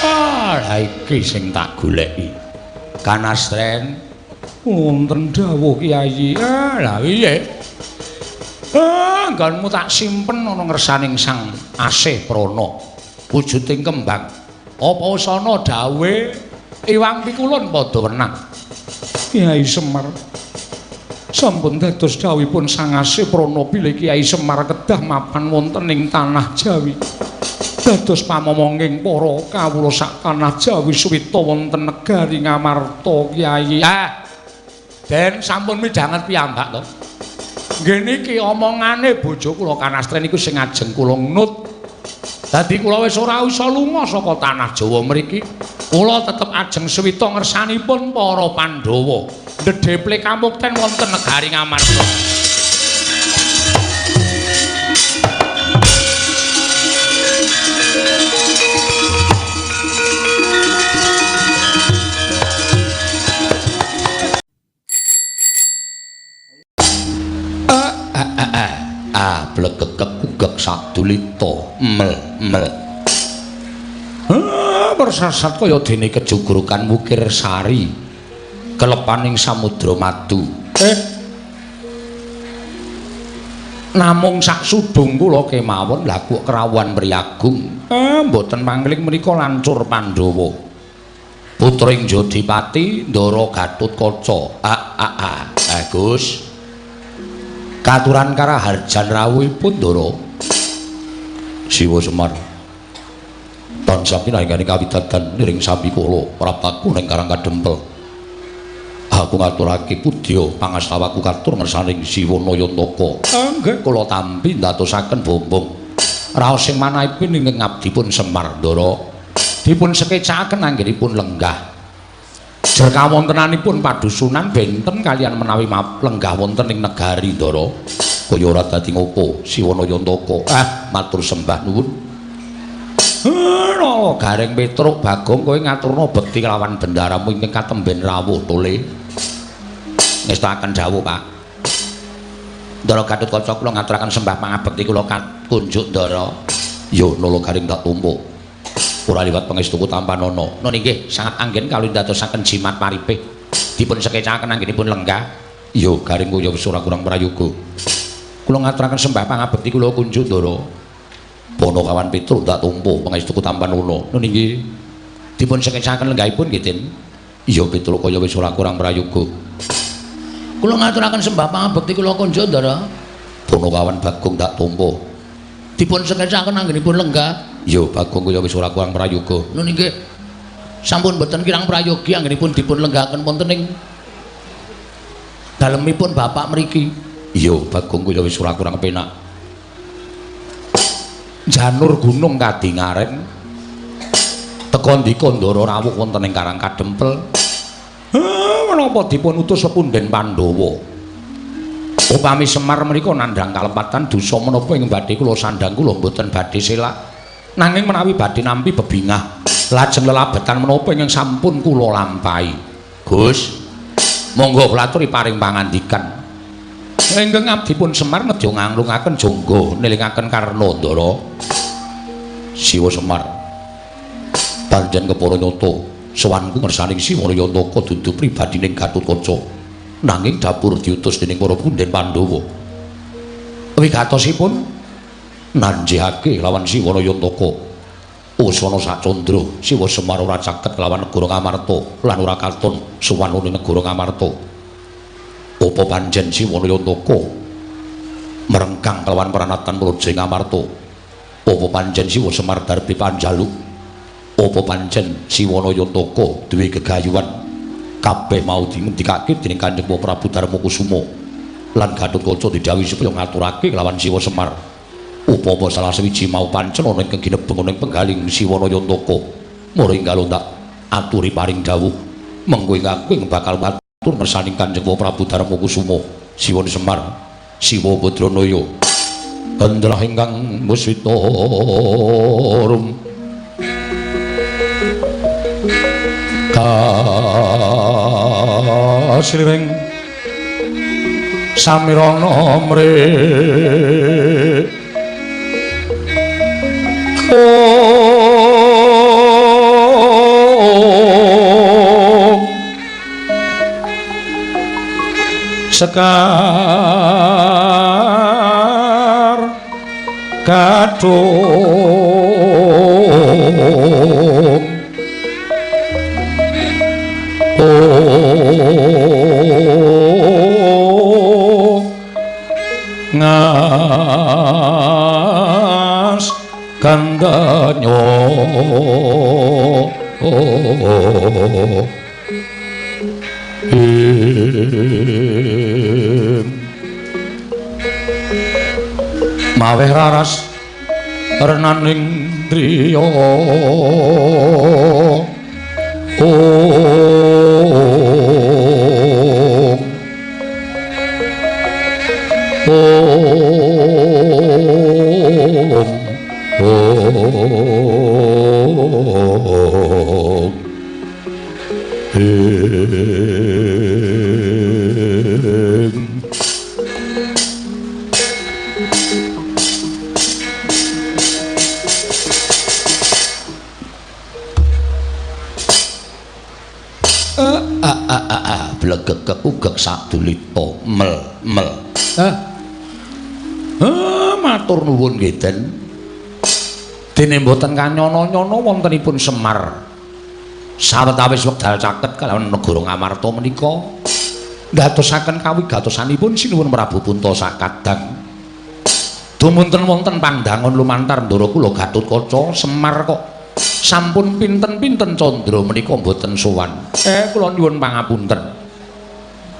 Ah, lha iki sing tak goleki. Kanastren wonten dawuh Kyai. Ah, lha piye? Ah, nggonmu tak simpen ana ngersaning Sang Asih Prana. Wujuding kembang. Apa usana dawuhe Iwang Pikulun padha wenang. Kyai Semar sampun dados dawuhipun Sang Asih Prana bilih Kyai Semar kedah mapan wonten ing tanah Jawi. Dados pamomonging para kawula sak tanah Jawi suwita wonten negari Ngamarta Kyai. Ah. Den sampun midhanget piyambak to. Nggih niki omongane bojo kula Kanastren niku sing ajeng kula nut. Dadi kula wis ora iso lunga saka tanah Jawa mriki. Kula tetep ajeng suwita ngersanipun para Pandhawa. Ndedheple kamukten wonten negari Ngamarta. Ah, blegegek ugek sadulita mel mel. Ah, persasat kaya dene kejugrukan Wukir Sari kelepaning samudra madu. Namung sak sudung kula kemawon lha kok kerawuhan mriyagung. Mboten mangling menika lancur Pandhawa. Putra ing Jodipati Ndara Gatotkaca. Ah ah ah. Gus. Katuran karaharjan rawuhipun Ndara. Siwa Semar. Tansah pinanggane kawidadan niring sami kula praptaku ning Karang Kadempel. Aku ngaturake pudya pangastawaku katur ngersaning Siwa Nayantaka. Nggih kula tampi ndadosaken bombong. Raos sing manahipun ingkang ngabdipun Semar Ndara. Dipun sekecakaken anggenipun lenggah. Jer kawontenanipun padusunan benten kalian menawi lenggah wonten ing negari Ndara. Kaya ora dadi ngopo Siwa Nayantaka. Ah, matur sembah nuwun. Nala Gareng Petruk Bagong kowe ngaturna bekti kelawan bendaramu ingkang katemben rawuh tole. Ngestakaken dawuh, Pak. Ndara Gatotkaca kula ngaturaken sembah pangabekti kula kunjuk Ndara. Yo Nala Gareng tak tampa. Ora liwat pangestuku tampanana. Nun inggih sangat anggen kali ndadosaken jimat paripih. Dipun sekecakaken anggenipun lenggah. Yo Gareng kaya wis ora kurang prayoga. Kula ngaturaken sembah pangabekti kula kunjuk Ndara. Ponokawan Petruk tak tampa pangestuku tampanana. Nun inggih dipun sekecakaken lenggahipun nggih, Den. Iya Petruk kaya wis ora kurang prayoga. Kula ngaturaken sembah pangabekti kula kunjuk Ndara. Ponokawan Bagong tak tampa. Dipun sekecakaken anggenipun lenggah. Ya Bagong kaya wis ora kurang prayoga. Nun inggih sampun mboten kirang prayogi anggenipun dipun lenggahaken wonten ing dalemipun bapak mriki. Iya Bagong kaya wis ora kurang penak. Janur gunung kadingaren teka ndika Ndara rawuh wonten ing Karang Kadempel. Menapa dipun utus pepunden Pandhawa? Upami Semar menika nandhang kalepatan dosa menapa ing badhe kula sandhang kula mboten badhe selak. Nanging menawi badhe nampi bebingah lajeng lelabetan menapa ingkang sampun kula lampahi. Gus, monggo kula aturi paring pangandikan. Ingkang abdipun Semar nedya nganglungaken jangga nelingaken Karna Ndara. Siwa Semar. Pancen kepara nyata sowanku ngersaning Siwa Nayantaka dudu pribadining Gatotkaca. Nanging dapur diutus dening para punden Pandhawa. Wigatosipun nanjihake lawan Siwa Nayantaka. Usana sacandra Siwa Semar ora caket lawan negara Ngamarta lan ora katon sowan ning negara Ngamarta. Apa pancen Siwa Nayantaka merengkang kelawan pranatan Praja Ngamarta? Apa pancen Siwa Semar darbi panjaluk? Apa pancen Siwa Nayantaka duwe gegayuhan? Kabeh mau dingendikake dening Kanjeng Prabu Darmakusuma lan Gatotkaca didhawuhi supaya ngaturake kelawan Siwa Semar. Upama salah sawiji mau pancen ana ingkang ginebeng ana ing penggaling Siwa Nayantaka, mara ing kalih tak aturi paring dawuh mengko ing aku ing bakal matur ngersaning Kanjeng Prabu Darmakusuma. Siwa Semar, Siwa Badranaya, hendlah ingkang muswita rum kasliwing samirana mrih. Sekar Gadung ngas kandanyo maweh raras renaning driya blegek ugek sadulita mel mel. Matur nuwun nggih Den. Dene mboten kanyono-nyono wontenipun Semar. Sawetawis wekdal caket kalawan negara Ngamarta menika ndadosaken kawigatosanipun Sinuwun Prabu Punta sakadang. Dumunten wonten pandangon lumantar ndara kula Gatotkaca Semar kok sampun pinten-pinten candra menika mboten sowan. Kula nyuwun pangapunten.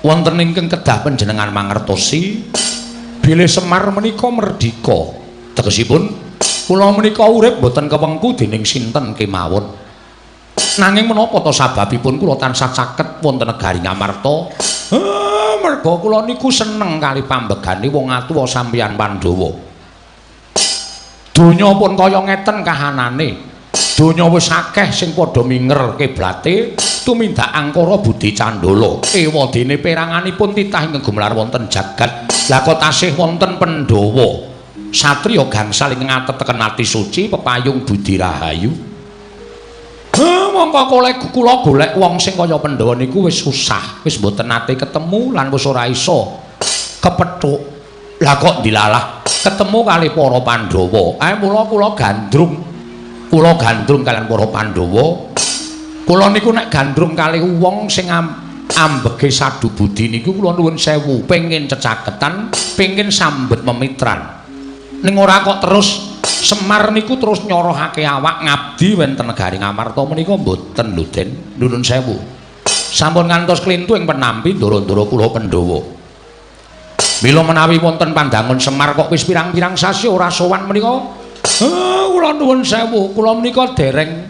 Wonten ingkang kedah panjenengan mangertosi bilih Semar menika merdika. Tegesipun kula menika urip mboten kewengku dening sinten kemawon. Nanging menapa ta sababipun kula tansah caket wonten negari Ngamarta? Merga kula niku seneng kali pambegane wong atuwa sampeyan Pandhawa. Donya pun kaya ngeten kahanane. Donya wis akeh sing padha minger kiblate tumindak angkara budi candala. Ewadene peranganipun titah ingkang gumelar wonten jagat. Lah kok tasih wonten Pandhawa. Satriya gangsal ingkang ateteken ati suci pepayung budi rahayu. Mongko kula golek wong sing kaya Pandhawa niku wis susah, wis mboten nate ketemu lan wis ora iso kepethuk. Lah kok dilalah ketemu kali para Pandhawa. Mula kula gandrung. Kula gandrung kalian para Pandhawa. Kula niku nek gandrung kali wong sing ambege sadu budi niku kula nuwun sewu, pengin cecaketan, pengin sambet memitran. Ning ora kok terus Semar niku terus nyorohake awak ngabdi wonten negari Ngamarta menika mboten lho Den, nuwun sewu. Sampun ngantos klintu ing penampi ndara-ndara kula Pandhawa. Mila menawi wonten pandangon Semar kok wis pirang-pirang sasi ora sowan menika, kula nuwun sewu, kula menika dereng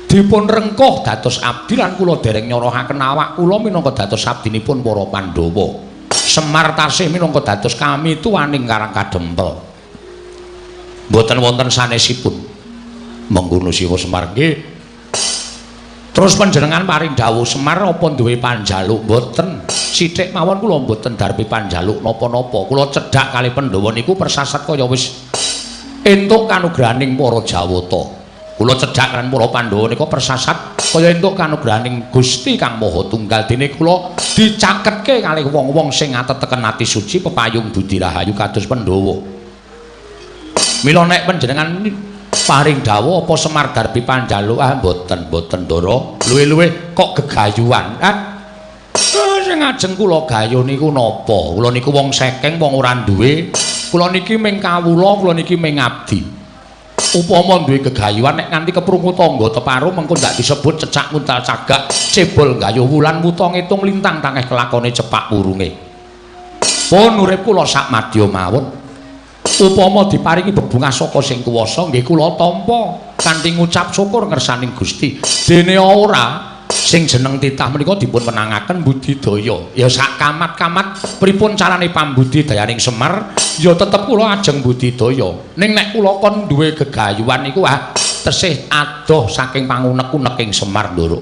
dipun rengkuh dados abdi lan kula dereng nyorohaken awak kula minangka dados abdinipun para Pandhawa. Semar tasih minangka dados kami tuwaning Karang Kadempel. Mboten wonten sanesipun. Mengkono siwa Semar nggih. Terus panjenengan paring dawuh Semar apa duwe panjaluk? Mboten. Sithik mawon kula mboten darpi panjaluk napa-napa. Kula cedhak kali Pandhawa niku persasat kaya wis entuk kanugrahaning para Jawata. Kula cedhak kan para Pandhawa nika persasat kaya entuk kanugrahaning Gusti Kang Maha Tunggal. Dene kula dicaketke kalih wong-wong sing ateteken ati suci pepayung budi rahayu kados Pandhawa. Mila nek panjenengan paring dawuh apa Semar darpi panjaluk? Mboten, mboten ndara. Luwih-luwih kok gegayuhan. Sing ajeng kula gayuh niku napa? Kula niku wong sekeng, wong ora duwe. Kula niki ming kawula, kula niki ming abdi. Upama duwe gegayuhan nek nganti keprungu tangga teparo mengko ndak disebut cecak muntal cagak, cebol gayuh wulan wuta ngitung lintang tangeh kelakone cepak wurunge. Pun urip kula sak madya mawon. Upama diparingi bebungah saka sing kuwasa nggih kula tampa kanthi ngucap syukur ngersaning Gusti. Dene ora sing jeneng titah menika dipun wenangaken budidaya. Ya sak kamat-kamat pripun carane pambudidayaning Semar ya tetep kula ajeng budidaya. Ning nek kula kon duwe gegayuhan niku tesih adoh saking pangunek-uneking Semar ndoro.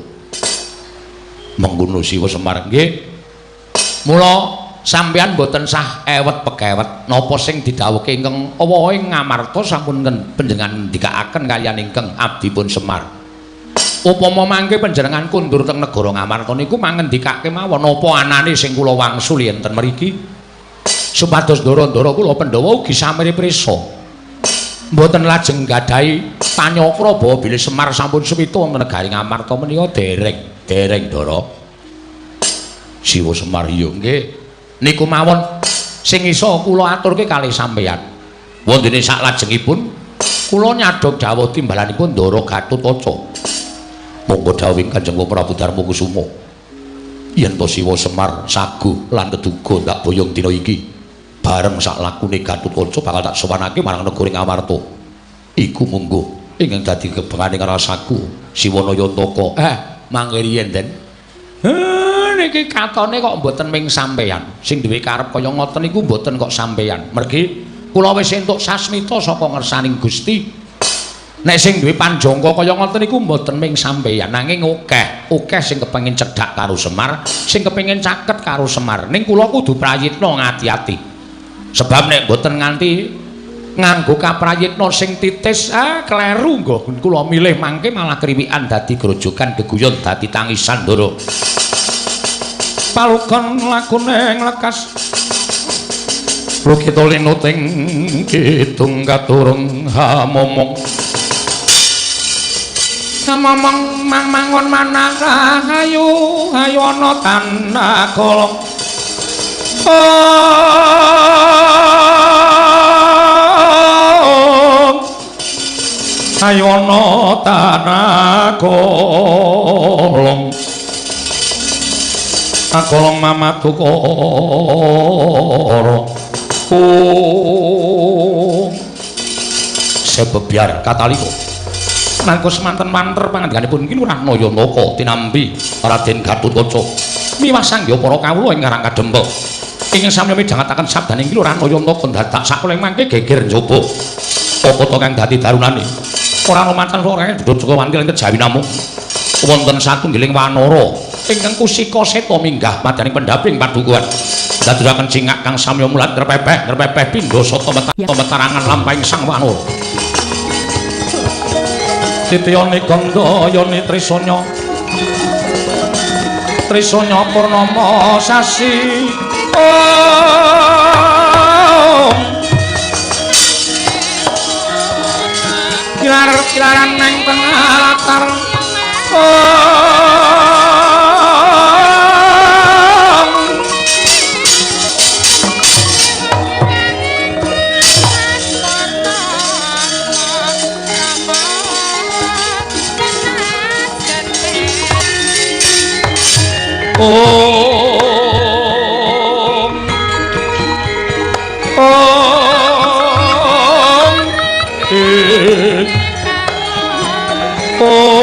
Mengkono siwa Semar nggih. Mula sampeyan mboten sah ewet pekewet napa sing didhawuhke ingkang awahe Ngamarta sampun panjenengan ndikaaken kaliyan ingkang abdipun Semar. Upama mangke panjenengan kundur teng negara Ngamarta niku mangendikake mawon apa anane sing kula wangsuli enten mriki. Supados ndara-ndara kula Pandhawa ugi samire prisa. Mboten lajeng gadahi panyakra bawa bilih Semar sampun suwita wonten negari Ngamarta menika dereng, dereng ndara. Siwa Semar iya nggih. Niku mawon sing iso kula aturke kalih sampeyan. Wondene saklajengipun kula nyadhog dawuh timbalanipun Ndara Gatotkaca. Monggo dawuhing Kanjeng Prabu Darmakusuma. Yen to Siwa Semar saguh lan keduga ndak boyong dina iki bareng saklakune Gatotkaca bakal tak sowanake marang negara Ngamarta. Iku monggo ingkang dadi kebangane rasaku Siwa Nayantaka. Mangke riyen Den. Niki katone kok mboten ming sampeyan. Sing duwe karep kaya ngoten niku mboten kok sampeyan. Mergi kula wis entuk sasmita saka ngersaning Gusti. Nek sing duwe panjangka kaya ngoten niku mboten ming sampeyan, nanging akeh, akeh sing kepengin cedhak karo Semar, sing kepengin caket karo Semar. Ning kula kudu prayitna ngati-ati. Sebab nek mboten nganti nganggo kaprayitna sing titis, kleru nggon kula milih mangke malah kriwikan dadi grojogan geguyon dadi tangisan ndara. Palugon lakune nglekas Lukita linuting kidung katurung hamomong hamomong mang mangun manah ayu ayu ana tanah kolong ayu ana tanah kolong akolong mamadukara sebebyar katalika nalika semanten manter pangandikanipun Ki Lurah Nayanaka tinampi Raden Gatotkaca miwah sangya para kawula ing Karang Kadempel ingkang sami midhangetaken sabdaning Ki Lurah Nayanaka dadak sakuling mangke geger njaba apa to kang dadi darunane ora ana macan ora dudu wanti lan kejawi namung wonten satunggiling wanara ingkang kusika seta minggah madyaning pendhaping padukuhan daduraken cingak kang samya mulat ngrepepeh ngrepepeh pindha sata metarangan lampahing sang wanara titiyane gandayane trisanya trisanya purnama sasi kilar-kilaran nang tengah latar Om Om Om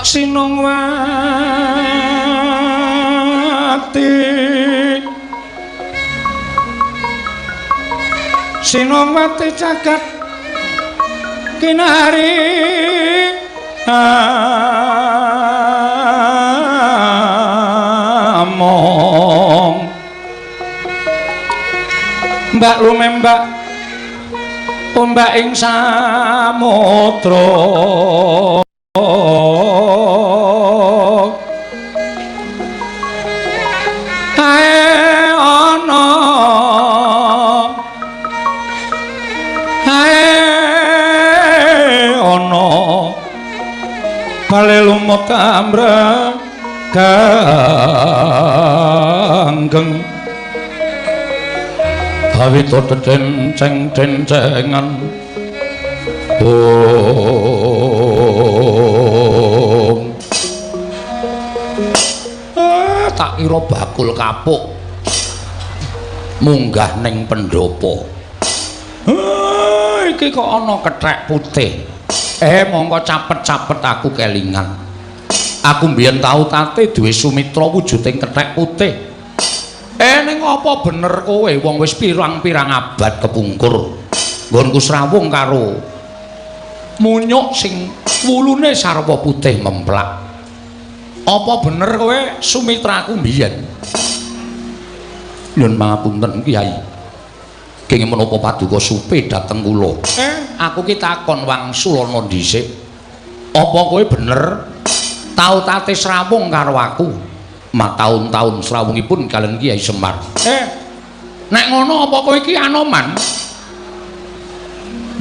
Sinongwati Sinongwati cagat kinari among mbak lumembak ombak ing samudra ae ana ae ana bale lumut ambrek ganggeng awito denceng dencengan om tak kira bakul kapuk munggah ning pendopo iki kok ana kethek putih mongko capet-capet aku kelingan aku mbiyen tau tate duwe sumitra wujuding kethek putih. Ning apa bener kowe wong wis pirang-pirang abad kepungkur nggonku srawung karo munyuk sing wulune sarwa putih memplak. Apa bener kowe sumitraku mbiyen? Nyun pangapunten Kyai. Kenging menapa paduka supe dhateng kula? Aku ki takon wangsulana dhisik. Apa kowe bener tau tate srawung karo aku? Mataun-taun srawungipun kalian Kyai Semar. Nek ngono apa kowe iki Anoman?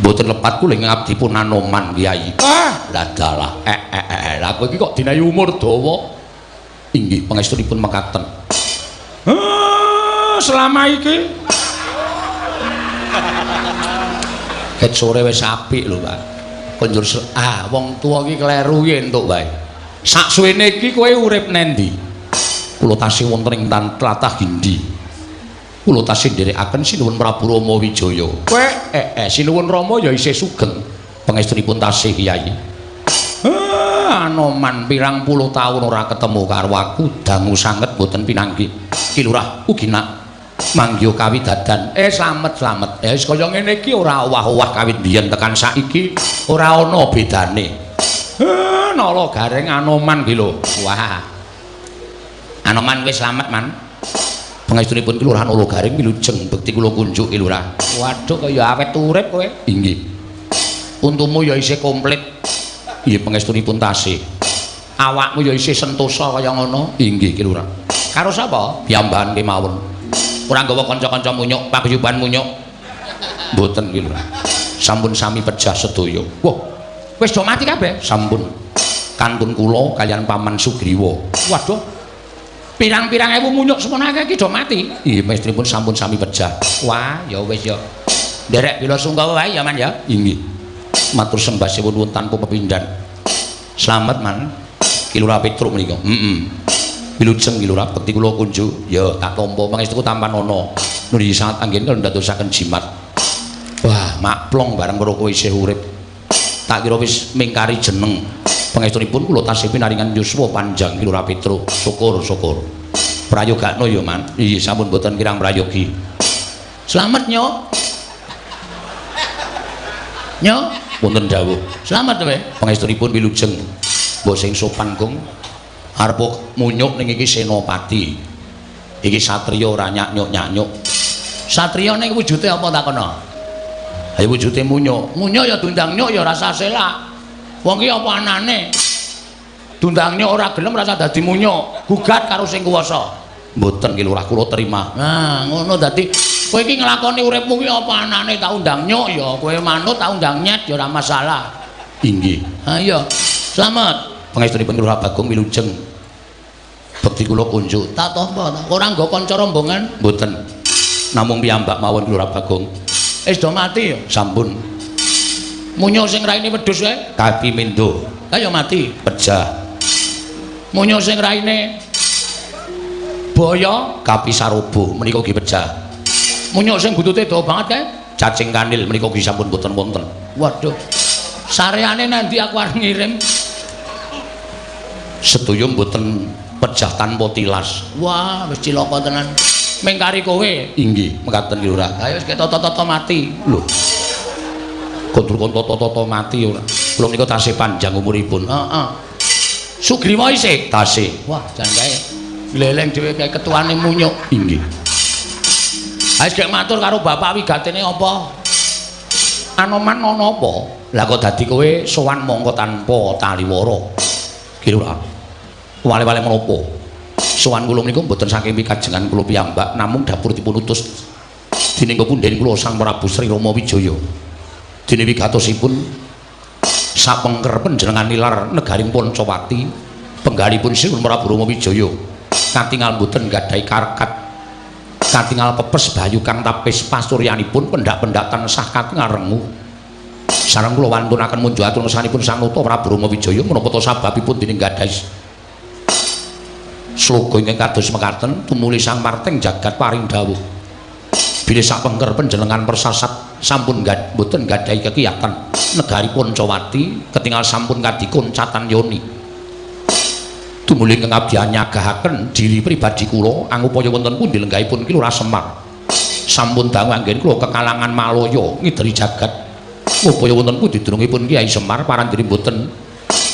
Mboten lepat kula ing abdipun Anoman Kyai. Lah dalah. Lah kowe iki kok dinayi umur dawa? Inggih pangestunipun mekaten. Selama iki ket sore wis apik lho, Pak. Konjur wong tuwa iki kleru ki entuk wae. Saksuwene iki kowe urip nendi? Kula tasih wonten ing tlatah Gindi. Kula tasih nderekaken Sinuwun Prabu Rama Wijaya. Kowe Sinuwun Rama ya isih sugeng. Pangestunipun tasih Kyai. Anoman pirang puluh taun ora ketemu karo aku, dangu sanget mboten pinanggih. Ki Lurah ugi nak manggiha kawidadan. Slamet-slamet. Wis kaya ngene iki ora owah-owah kawit biyen tekan saiki ora ana bedane. Nala gareng Anoman ki lho. Wah. Anoman wis slamet, Man. Pangestunipun Ki Lurah Nala Gareng wilujeng bekti kula kunjuk Ki Lurah. Waduh kaya awet urip kowe. Inggih. Untumu ya isih komplit. Nggih pangestunipun tasih. Awakmu ya isih sentosa kaya ngono. Inggih Ki Lurah. Karo sapa? Piyambakan kemawon. Ora nggawa kanca-kanca munyuk, paguyuban munyuk. Mboten Ki Lurah. Sampun sami pejah sedaya. Wah, wis do mati kabeh? Sampun. Kantun kula kalian Paman Sugriwa. Waduh. Pirang-pirang ewu munyuk semono akeh iki do mati. Nggih, pangestunipun sampun sami pejah. Wah, ya wis ya. Nderek bela sungkawa wae ya, Man ya. Inggih. Matur sembah nuwun tanpa pepindhan. Slamet, Man. Ki Lurah Petruk menika. Heeh. Wilujeng Ki Lurah bekti kula kunjuk. Ya, tak tampa pangestuku tampanana. Nuli sangat anggen kula ndadosaken jimat. Wah, maklong bareng karo kowe isih urip. Tak kira wis mingkari jeneng. Pangestunipun kula tasih pinaringan yuswa panjang Ki Lurah Petruk. Syukur, syukur. Prayogakno ya, Man. Iya, sampun boten kirang prayogi. Slamet, Nyok. Nyok, wonten dawuh. Slamet kowe. Pangestunipun wilujeng. Mbok sing sopan, Gong. Arep munyuk ning iki senopati. Iki satriya ora nyak-nyuk-nyak-nyuk. Satriya ning wujude apa takono? Ayo wujude munyuk. Munyuk ya diundang nyuk ya rasa selak. Wong ki apa anane? Diundang nyuk ora gelem rasa dadi munyuk, gugat karo sing kuwasa. Mboten Ki Lurah kula terima. Nah, ngono dadi kowe iki nglakoni uripmu ki apa anane tak undang nyuk ya kowe manut, tak undang nyet ya ora masalah. Inggih. Ha iya. Slamet. Pangestunipun Lurah Bagong wilujeng. Bekti kula kunjuk. Tak tampa ta. Ora nggo kanca rombongan? Mboten. Namung piyambak mawon Lurah Bagong. Wis do mati ya? Sampun. Munyuk sing raine wedhus kae? Kaki mendo. Lah ya mati. Pejah. Munyuk sing raine boyo? Kapi sarobo menika ugi pejah. Munyuk sing butute dawa banget kae? Cacing kanil menika ugi sampun boten wonten. Waduh. Sareane nanti aku arep ngirim. Sedaya mboten pejah tanpa tilas. Wah, wis cilaka tenan. Mingkari kowe. Inggih, mekaten Ki Lurah. Ayo wis toto-toto mati. Lho. Kondur-kon toto-toto mati ora. Kula menika tasih panjang umuripun. Heeh. Sugriwa isih tasih. Wah, jan kae gleleng dhewe kae ketuane munyuk. Inggih. Ayo gek matur karo bapak wigatene apa? Anoman ana apa? Lah kok dadi kowe sowan mongko tanpa taliwara. Ki Lurah. Wale-wale menapa? Sowan kula menika mboten saking pikajengan kula piyambak, namung dapur dipun utus dening pepunden kula Sang Prabu Sri Rama Wijaya. Dene wigatosipun sapengker panjenengan nilar negaring Pancawati, penggalipun Sri Prabu Rama Wijaya katingal mboten gadhahi karkat, katingal pepes bayu kang tapis pasuryanipun pendak-pendak tansah katingal rengu. Sareng kula wantunaken munjuk atur ngersanipun Sang Nata Prabu Rama Wijaya menapa ta sababipun dening gadhahi sloga ingkang kados mekaten tumuli Sang Marteng jagat paring dawuh bilih sapengker panjenengan persasat sampun mboten gadhahi kekiyatan negari Pancawati ketingal sampun kadikoncatan yoni. Tumuli ingkang abdi nyagahaken diri pribadi kula angupaya wonten pundi lenggahipun Ki Lurah Semar. Sampun dangu anggen kula kekalangan Malaya ngideri jagat upaya wonten pundi dunungipun Kyai Semar parandiri mboten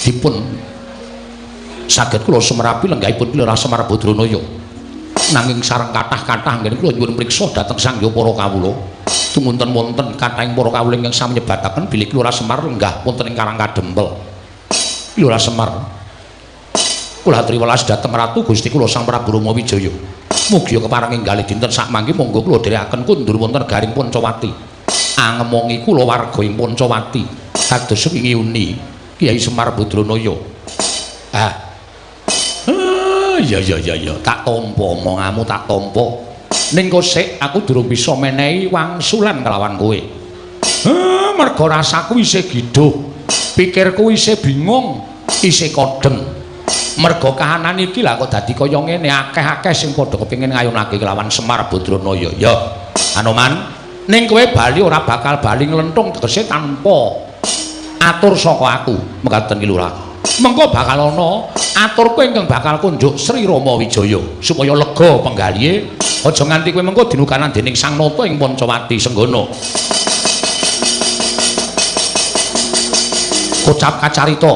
dipun saged kula sumerapi lenggahipun Ki Lurah Semar Badranaya. Nanging sareng kathah-kathah nggene kula nyuwun priksa dhateng Sang Hyang para kawula. Tumunten wonten kathahing para kawula ingkang sami nyebataken bilih Lurah Semar lenggah wonten ing Karang Kadempel. Lurah Semar, kula aturi welas dhateng Ratu Gusti kula Sang Prabu Rama Wijaya. Mugi kepareng enggalih dinten sakmangke monggo kula dherekaken kundur wonten garing Pancawati. Angemongi kula warga ing Pancawati kados wingi uni Kyai Semar Badranaya. Ah. Ya ya ya ya, tak tampa omonganmu, tak tampa. Ning kosek aku durung bisa menehi wangsulan kelawan kowe. Mergo rasaku isih giduh, pikirku isih bingung, isih kodheng. Mergo kahanan iki lah kok dadi kaya ngene, akeh-akeh sing padha kepengin ngayunake kelawan Semar Badranaya. Ya, Anoman, ning kowe bali ora bakal bali nglentung tegese tanpa atur saka aku, mekaten ki Lurah. Mengko bakal ana aturku ingkang bakal kunjuk Sri Rama Wijaya supaya lega penggalihe, aja nganti kowe mengko dinukanan dening Sang Nata ing Pancawati Senggana. Kocap kacarita.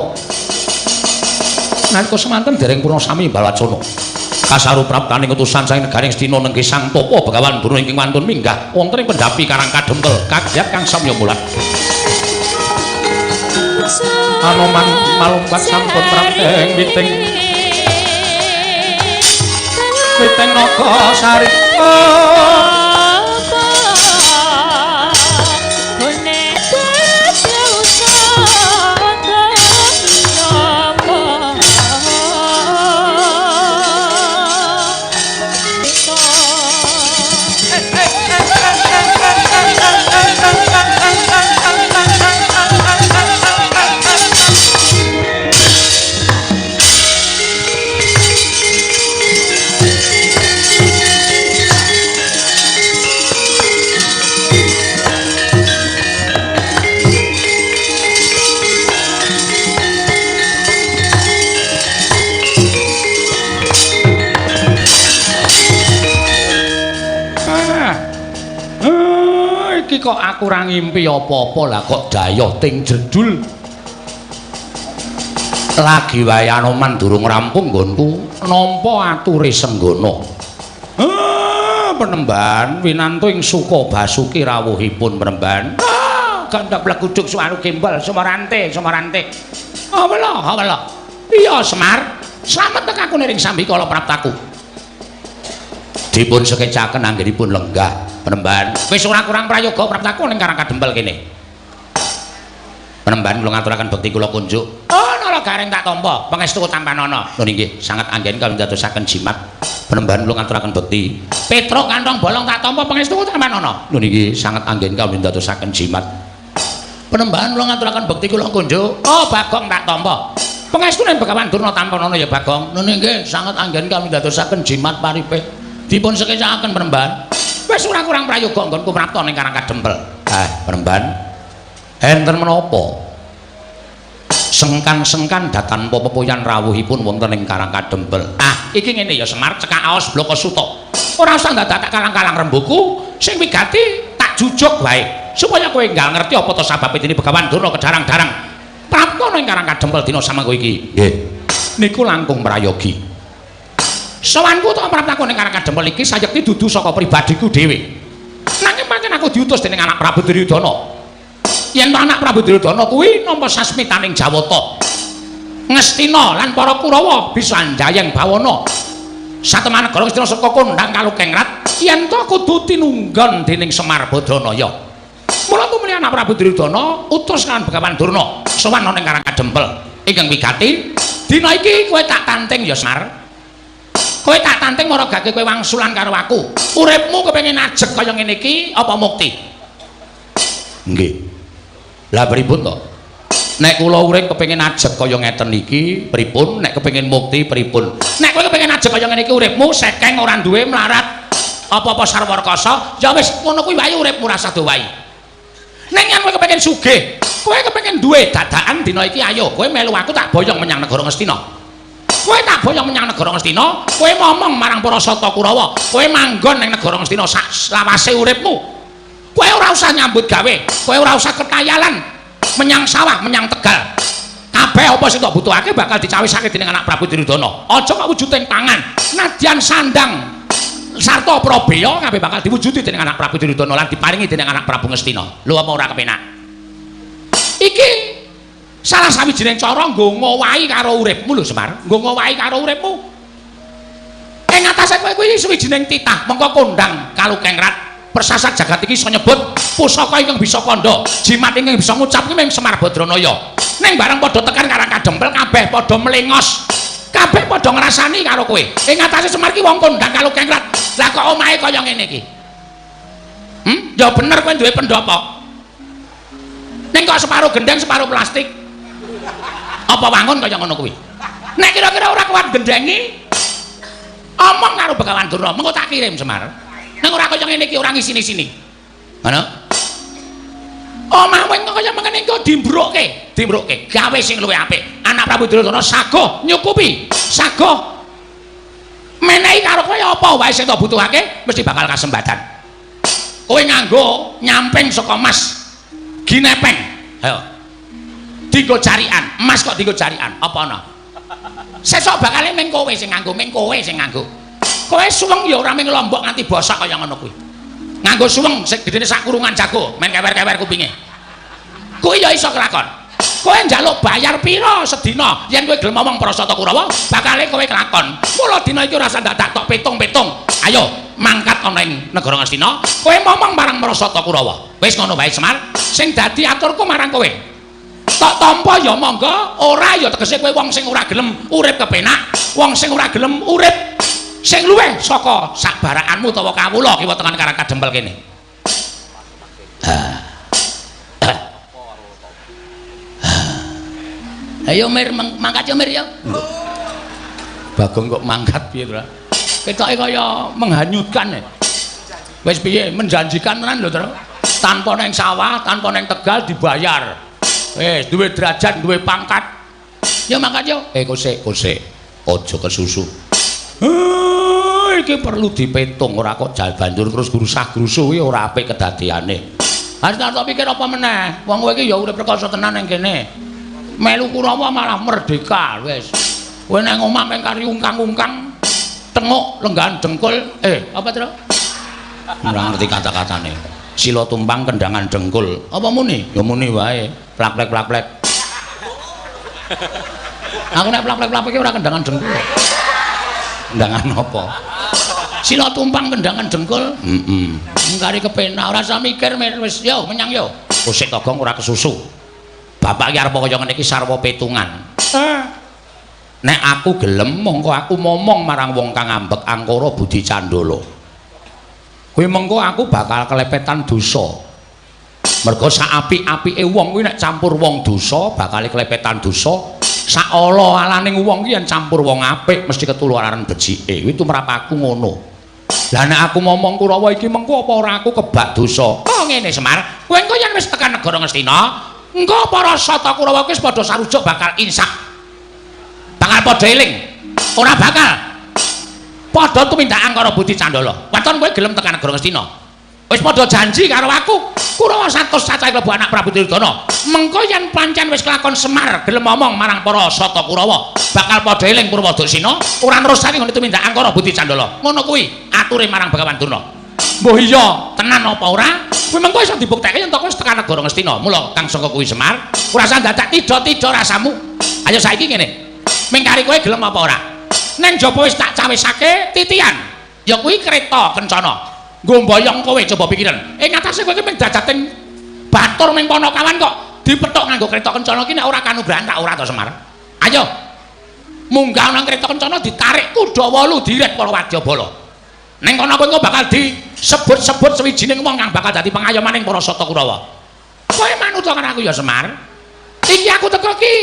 Nalika semanten dereng purna sami balwacana. Kasaru praptaning utusan saking negaring Astina nenggih Sang Tapa Begawan Durna ingkang wantun minggah wonten ing pendhapi Karang Kadempel kagyat kang samya mulat. Anoman malumpat sampun prapteng witing witing naga sari. Iki kok aku ora ngimpi apa-apa lah kok dayoh ting jedul. Lagi wae Anoman durung rampung nggonku nampa ature Senggana. Penemban winantu ing Suka Basuki rawuhipun penemban. Gandhak bleguduk suwaru gembel sumarante sumarante. Awela awela. Iya Semar, slamet tek aku niring sambikala praptaku. Dipun sekecaken anggenipun lenggah penemban. Wis ora kurang prayoga praptaku ning Karang Kadempel kene. Penemban kula ngaturaken bekti kula kunjuk. Oh, nala garing tak tampa, pangestu tampanana. Lho nggih, sanget anggen kawula ndadosaken jimat. Penemban kula ngaturaken bekti. Petruk kantong bolong tak tampa, pangestu tampanana. Lho nggih, sanget anggen kawula ndadosaken jimat. Penemban kula ngaturaken bekti kula kunjuk. Oh, Bagong tak tampa. Pangestune Begawan Durna tampanana ya Bagong. Lho nggih, sanget anggen kawula ndadosaken jimat paripe. Dipun sekecaken penemban. Wis ora kurang prayoga nggonku prapta ning Karang Kadempel. Ah, penemban. Enten menapa? Sengkan-sengkan datanpa pepoyan rawuhipun wonten ing Karang Kadempel. Ah, iki ngene ya Semar, cekak aos blaka suta. Ora usah ndadak tak kalang-kalang rembuku, sing wigati tak jujuk wae supaya kowe enggal ngerti apa to sababe dene Begawan Durna kedarang-darang prapta ning Karang Kadempel dina samangko iki. Nggih. Niku langkung prayogi. Sowanku to praptaku ning Karang Kadempel iki sayekti dudu saka pribadiku dhewe. Nanging pancen aku diutus dening anak Prabu Duryudana. Yen to anak Prabu Duryudana kuwi nampa sasmitaning Jawata. Ngastina lan para Kurawa bisa njayeng bawana. Satemah negara Ngastina saka kondhang kalukengrat yen to kudu tinunggon dening Semar Badranaya. Mula tumuli anak Prabu Duryudana utus kan Begawan Durna sowan ana ning Karang Kadempel. Ingkang wigati, dina iki kowe tak tanting ya Semar. Kowe tak tanting maragake kowe wangsulan karo aku. Uripmu kepengin ajeg kaya ngene iki apa mukti? Nggih. Lah pripun to? Nek kula urip kepengin ajeg kaya ngeten iki, pripun? Nek kepengin mukti pripun? Nek kowe kepengin ajeg kaya ngene iki uripmu sekeng ora duwe mlarat apa-apa sarwa rekasa, ya wis ngono kuwi wae uripmu rasa dowahi. Nek yen kowe kepengin sugih, kowe kepengin duwe dadakan dina iki ayo kowe melu aku tak boyong menyang negara Ngastina. Kowe tak boyong menyang negara Ngastina, kowe momong marang para sata Kurawa, kowe manggon ning negara Ngastina sak lawase uripmu. Kowe ora usah nyambut gawe, kowe ora usah ketayalan menyang sawah, menyang tegal. Kabeh apa sing tok butuhake bakal dicawisake dening anak Prabu Duryudana. Aja kok wujuding tangan, nadyan sandang Sarta Prabeya kabeh bakal diwujudi dening anak Prabu Duryudana lan diparingi dening anak Prabu Ngastina. Lho apa ora kepenak? Iki salah sawijining cara nggo ngowahi karo uripmu lho Semar, nggo ngowahi karo uripmu. Ing atase kowe kuwi sawijining titah mengko kondang kalukengrat persasat jagat iki iso nyebut pusaka ingkang bisa kandha, jimat ingkang bisa ngucap kuwi mung Semar Badranaya. Ning bareng padha tekan Karang Kadempel kabeh padha melengos. Kabeh padha ngrasani karo kowe. Ing atase Semar ki wong kondang kalukengrat. Lah kok omahe kaya ngene iki? Ya bener kowe duwe pendopo. Ning kok separo gendeng, separo plastik. Apa wangun kaya ngono kuwi? Nek kira-kira ora kuat gendengi, omong karo Begawan Durna, mengko tak kirim Semar. Ning ora kaya ngene iki, ora ngisini-sini. Ngono? Omah kowe kaya mengene engko dimbrukke, dimbrukke, gawe sing luwih apik. Anak Prabu Duryudana sagoh nyukupi, sagoh menehi karo kowe apa wae sing tak butuhake mesti bakal kasembatan. Kowe nganggo nyamping saka mas ginepeng. Ayo. Dinggo jarikan, emas kok dinggo jarikan, apa ana? Sesuk bakale ming kowe sing nganggo, ming kowe sing nganggo. Kowe suweng ya ora ming lombok nganti bosok kaya ngono kuwi. Nganggo suweng sing gedene sak kurungan jago, men kewer-kewer kupinge. Kuwi ya iso kelakon. Kowe njaluk bayar pira sedina yen kowe gelem ngomong para Sata Kurawa, bakale kowe kelakon. Mula dina iki ora usah dadak tok pitung-pitung. Ayo mangkat ana ing negara Ngastina, kowe momong marang para Sata Kurawa. Wis ngono wae Semar, sing dadi aturku marang kowe. Tok tampa ya monggo, ora ya tegese kowe wong sing ora gelem urip kepenak, wong sing ora gelem urip sing luwih saka sakbarakanmu utawa kawula kiwa tengen Karang Kadempel kene. Ayo Mir, mangkat yo Mir yo. Bagong kok mangkat piye to? Ketoke kaya menghanyutkan. Wis piye menjanjikan tenan lho, Tru. Tanpa neng sawah, tanpa neng tegal dibayar. Wis duwe derajat, duwe pangkat. Yo mangkat yo. Kosek, kosek. Aja kesusu. Iki perlu dipetung, ora kok banjur terus grusah-grusuh kuwi ora apik kedadeane. Harus tak pikir apa meneh? Wong kowe iki ya urip rekoso tenan ning kene. Melu Kurawa malah merdeka wis. Kowe nang omah meng kari ungkang-ungkang, tenguk lenggahan dengkul. Apa Tru? Ora ngerti kata-katane. Sila tumpang kendangan dengkul. Apa muni? Ya muni wae. Plak-plek plak-plek. Aku nek plak-plek plak-plek ora kendangan dengkul. Kendangan apa? Sila tumpang kendangan dengkul. Heeh. Kari kepenak ora usah mikir wis yo menyang yo. Kusik Togong ora kesusu. Bapak iki arep kaya ngene iki sarwa petungan. Nek aku gelem mongko aku momong marang wong kang ambek angkara budi candala. Kuwi mengko aku bakal kelepetan dosa. Mergo sak apik-apike wong kuwi nek campur wong dosa bakal kelepetan dosa. Sak ala-alaning wong kuwi yen campur wong apik mesti ketularan becike. Kuwi tumrap aku ngono. Lah nek aku momong Kurawa iki mengko apa ora aku kebak dosa? Oh ngene Semar, kowe engko yen wis tekan negara Ngastina, engko para Sata Kurawa kuwi wis padha sarujuk bakal insaf. Bakal padha eling. Ora bakal padha tumindak angkara budi candala. Waton kowe gelem tekan negara Ngastina. Wis padha janji karo aku, Kurawa 100 cacahe klebu anak Prabu Duryudana. Mengko yen pancen wis kelakon Semar gelem omong marang para Sata Kurawa, bakal padha eling Purwaduksina, ora nerusake nggone tumindak angkara budi candala. Ngono kuwi ature marang Begawan Durna. Mbuh iya tenan apa ora? Kuwi mengko iso dibuktekke yen to wis tekan negara Ngastina. Mula kang saka kuwi Semar, ora usah dadak tida-tida rasamu. Ayo saiki ngene. Mingkari kowe gelem apa ora? Neng jaba wis tak cawisake titian. Ya kuwi kereta kencana. Nggo mboyong kowe coba pikiran. Ing atase kowe iki mung jajating batur ming ponokawan kok dipethuk nganggo kereta kencana iki nek ora kanugrahan tak ora to Semar. Ayo. Munggah nang kereta kencana ditarik kuda wolu diret para wadyabala. Ning kono kowe engko bakal disebut-sebut sawijining wong kang bakal dadi pengayomaning para Sata Kurawa. Kowe manut karo aku ya Semar. Iki aku teko iki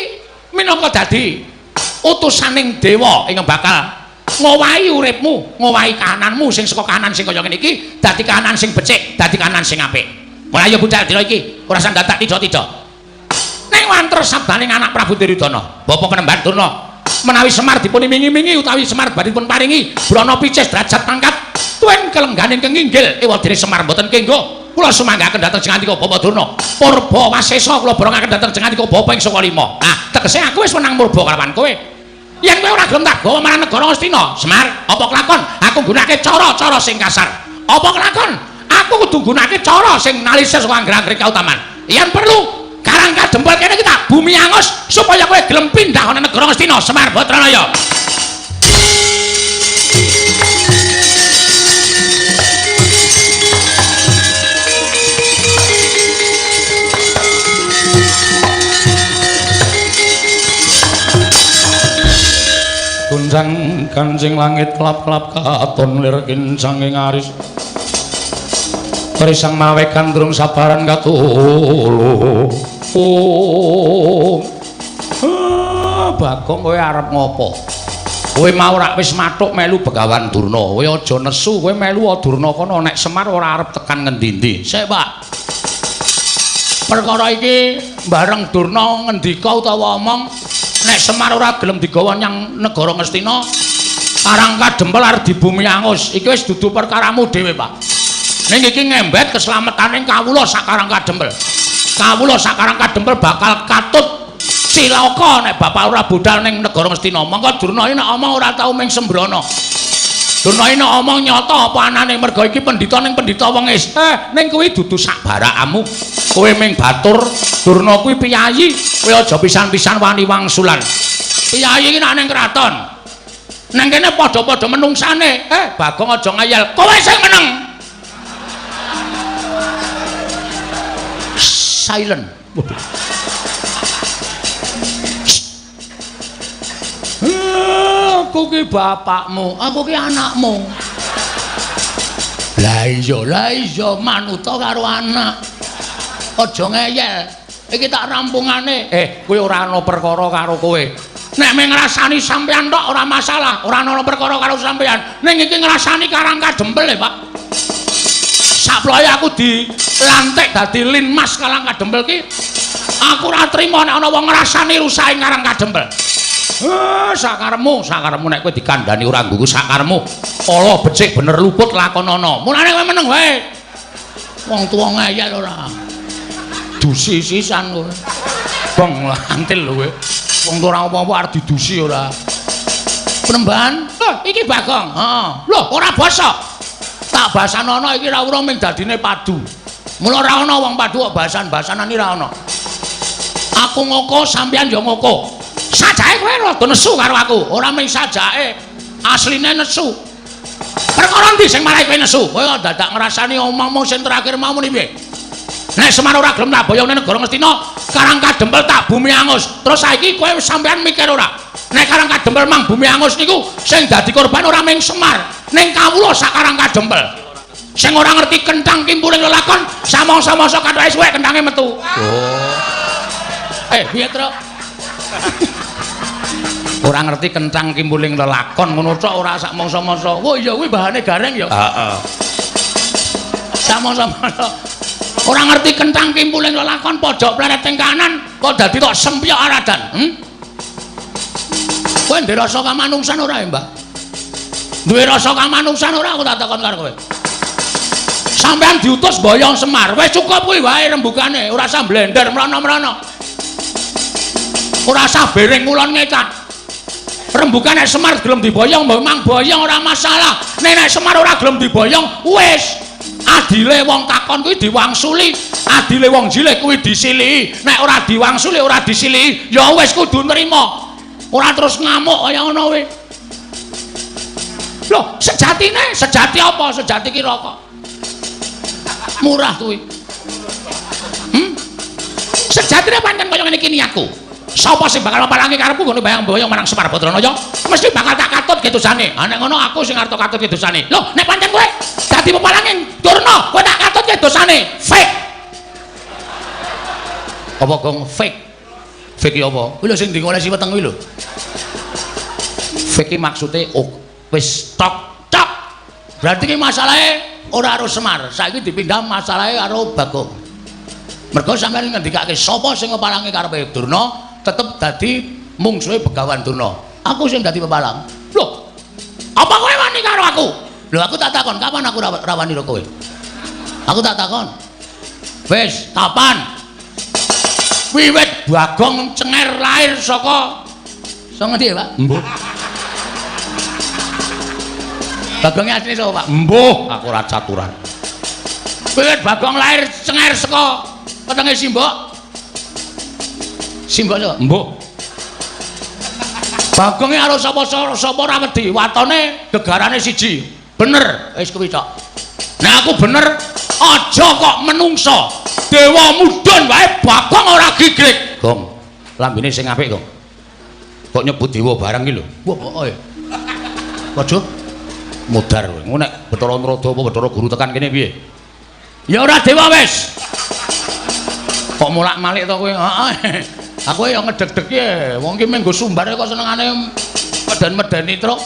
minangka dadi utusaning dewa ingkang bakal ngowahi uripmu, ngowahi kahananmu sing saka kahanan sing kaya ngene iki dadi kahanan sing becik, dadi kahanan sing apik. Mulai ayo budal dina iki, ora usah dadak tida-tida. Ning wanter sabdaning anak Prabu Duryudana, Bapak Penemban Durna, menawi Semar dipun imingi-imingi utawi Semar badhe dipun paringi brana picis derajat pangkat tuen kelengganing kenginggil ewadene Semar mboten kenggo. Kula sumanggaken dhateng Jengandika Bapak Durna. Purba wasesa kula borongaken dhateng Jengandika Bapak ing saka lima. Nah, tegese aku wis menang murba kalawan kowe. Yen kowe ora gelem tak gawa marang negara Ngastina, Semar, apa kelakon aku nggunakake cara-cara sing kasar? Apa kelakon aku kudu nggunakake cara sing nalise saka angger-angger kautaman? Yen perlu Karang Kadempel kene iki tak bumi angus supaya kowe gelem pindah ana negara Ngastina, Semar Badranaya. Gunjang kancing langit klap-klap katon lir kincang ing aris. Risang mawe gandrung sabaran katulu. Oh. Bagong kowe arep ngopo? Kowe mau rak wis mathuk melu Begawan Durna. Kowe aja nesu, kowe melu Durna kono nek Semar ora arep tekan ngendi-endi. Sik, Pak. Perkara iki bareng Durna ngendika utawa omong nek Semar ora gelem digawa nyang negara Ngastina, Karang Kadempel arep dibumi angus. Iki wis dudu perkaramu dhewe, Pak. Ning iki ngembet keslametane kawula sak Karang Kadempel. Kawula sak Karang Kadempel bakal katut cilaka nek bapak ora budal ning negara Ngastina. Mongko Durna iki nek omong ora tau ming sembrono. Durna iki nek omong nyata apa anane, merga iki pendhita ning pendhita wengis. Ning kuwi dudu sak barakamu. Kowe ming batur, Durna kuwi piyayi, kowe aja pisan-pisan wani wangsulan. Piyayi iki nek ning kraton. Nang kene padha-padha menungsane. Bagong aja ngeyel. Kowe sing meneng. Silent. Waduh. Aku ki bapakmu, aku ki anakmu. Lah iya manuta karo anak. Aja ngeyel. Iki tak rampungane. Kowe ora ana perkara karo kowe. Nek mung ngrasani sampean tok ora masalah, ora ana perkara karo sampean. Ning iki ngrasani Karang Kadempel e, Pak. Saploe aku dilantik dadi Linmas Karang Kadempel ki, aku ora trima nek ana wong ngrasani rusake Karang Kadempel. Sakaremu, sakaremu nek kowe dikandhani ora nggugu sakaremu. Ala becik bener luput lakonana. Mulane kowe meneng wae. Wong tuwa ngeyel ora. Dusi sisan kowe. Bong lantil lho kowe. Wong tuwa ora apa-apa arep didusi ora. Penembahan, lho iki Bagong. Heeh. Lho ora basa. Tak basanono iki ora urung ming dadine padu. Mula ora ana wong padu kok bahasan-bahasanan iki ora ana. Aku ngoko sampeyan ya ngoko. Sajake kowe rada nesu karo aku, ora ming sajake, asline nesu. Perkara ndi sing marai kowe nesu? Kowe kok dadak ngrasani omongmu sing terakhir mau muni piye? Nek Semar ora gelem tak boyong ning negara Ngastina, Karang Kadempel tak bumi angus. Terus saiki kowe sampeyan mikir ora? Nek Karang Kadempel mang bumi angus niku sing dadi korban ora ming Semar, ning kawula sak Karang Kadempel. Sing ora ngerti kenthang kimpuling lelakon, samangsa-mangsa kathoke suwek kenthange metu. Oh. Piye, Truk? Ora ngerti kenthang kimpuling lelakon ngono tok ora sak mangsa-mangsa. Oh iya kuwi bahane gareng ya. Heeh. Samangsa-mangsa ora ngerti kenthang kimpuling lelakon pojok pleret ing kanan kok dadi tok sempyok aradan. Kowe ndek rasa kamanungsan ora ya, Mbah? Duwe rasa kamanungsan ora aku tak takon karo kowe. Sampeyan diutus boyong Semar, wis cukup kuwi wae rembugane, ora usah blender mrono-mrono. Ora usah bereng ngulon ngecat. Rembugan nek Semar gelem diboyong, memang boyong ora masalah. Nek nek Semar ora gelem diboyong, wis. Adile wong takon kuwi diwangsuli, adile wong jilih kuwi disilihi. Nek ora diwangsuli, ora disilihi, ya wis kudu nrima. Ora terus ngamuk kaya ngono kuwi. Loh, sejatine, sejati apa? Sejati ki rokok. Murah kuwi. Sejatine pancen kaya ngene iki niatku. Sapa sing bakal mapalangi karepku nggone bayang-bayang marang Semar Badranaya mesti bakal tak katut kedosane. Ha nek ngono aku sing arep katut kedosane. Lho, nek pancen kowe dadi pepalange Durna, kowe tak katut kedosane. Fake. Apa gong fake? Fake ki apa? Kuwi lho sing diolesi weteng kuwi lho. Fake ki maksude wis tok tok. Berarti ki masalahe ora karo Semar. Saiki dipindah masalahe karo Bagong. Mergo sampeyan ngendikake sapa sing ngepalangi karepe Durna tetep dadi mungsuhe Begawan Durna. Aku sing dadi pepalang. Lho, apa kowe wani karo aku? Lho, aku tak takon, kapan aku rawani karo kowe? Aku tak takon. Wis, kapan? Wiwit Bagong cenger lahir saka Saka ngendi ya, Pak? Mbuh. Bagonge asline sapa, Pak? Mbuh, aku ora caturan. Wiwit Bagong lahir cenger saka wetenge Simbok. Simbok sapa? Mbuh. Bagonge karo sapa-sapa ora wedi, watone gegarane siji. Bener, wis kuwi tok. Nek aku bener, aja kok menungsa. Dewa mudhun wae Bagong ora gigrik. Gong, lambene sing apik, Gong. Kok nyebut dewa barang iki lho. Wah, pokoke. Waduh, mudar kowe. Engko nek Bathara Narada apa Bathara Guru tekan kene piye? Ya ora dewa wis. Kok molak-malik to kowe? Heeh. Aku ya ngedeg-deg wong ki mung nggo sumbar kok senengane meden-medeni truk.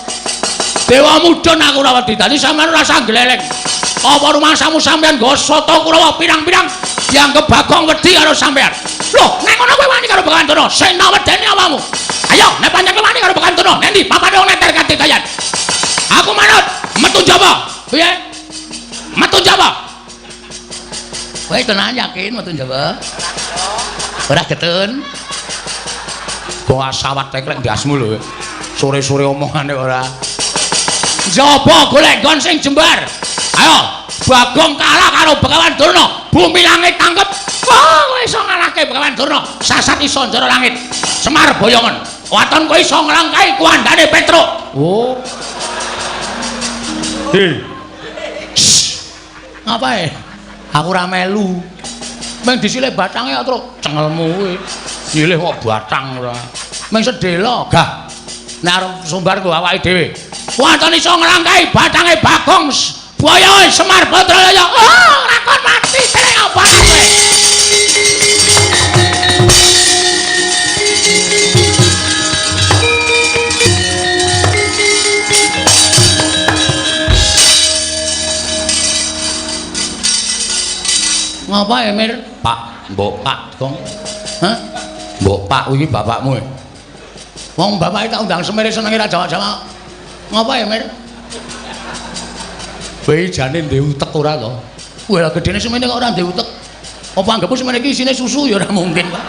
Dewa mudhun aku ora wedi, dadi sampeyan ora usah gleleng. Apa rumangsamu sampeyan nggo sata Kurawa pirang-pirang dianggep Bagong wedi karo sampeyan. Loh, nek ngono kowe wani karo Begawan Durna, sing tak wedeni awakmu. Ayo, nek pancen kowe wani karo Begawan Durna, endi papane wong neter kadidayan. Aku manut, metu njaba. Piye? Metu njaba. Kowe tenan yakin metu njaba? Ora getun. Kok asawat teklek ndasmu lho. Sore-sore omongane ora. Njaba golek nggon sing jembar. Ayo, Bagong kalah karo Begawan Durna, bumi langit tangkep. Wah, kowe iso ngalahke Begawan Durna, sasat iso njara langit. Semar boyongan. Waton kowe iso nglangkahi kuandane Petruk. Oh. Hei. Ngapae? Aku ora melu. Meng disile batange kok, Truk. Cengelmu kuwi. Nyilih kok batang ora. Meng sedhela. Gah. Nek arep sumbar nggo awake dhewe. Waton iso nglangkahi batange Bagong. Boyoe Semar Batraya. Oh, lakon mati dening apa kowe? Ngapa ya, Mir? Pak, mbok Pak, Gong. Hah? Mbok Pak kuwi bapakmu. Wong bapake tak undang semere senenge ra jawab-jawab. Ngapa ya, Mir? Kowe jane ndek utek ora to? Wah, lah gedene semene kok ora ndek utek. Apa anggepmu semene iki isine susu ya ora mungkin, Pak.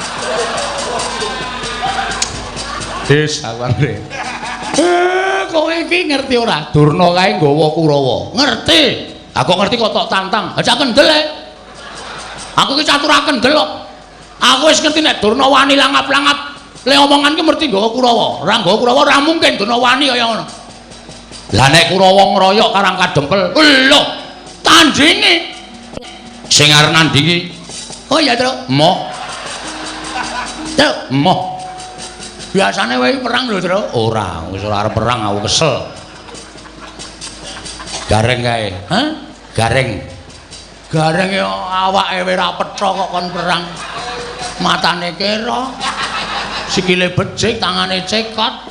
Wis, aku anggere. Kowe iki ngerti ora? Durna kae nggawa Kurawa. Ngerti. Aku ngerti kok tok tantang. Aja kendel e. Aku ki catur kendel kok. Aku wis ngerti nek Durna wani langap-langap. Le omongan ki mesti nggawa Kurawa. Ora nggawa Kurawa ora mungkin Durna wani kaya ngono. Lah nek Kurawa ngroyok Karang Kadempel, lho, tandinge sing arep nandingi. Oh iya, Truk. Emoh. Truk, emoh. Biasane wae perang lho, Truk. Ora, wis ora arep perang aku kesel. Gareng kae. Hah? Gareng. Gareng ya awake ora petha kok kon perang. Matane kera. Sikile becik, tangane cekot.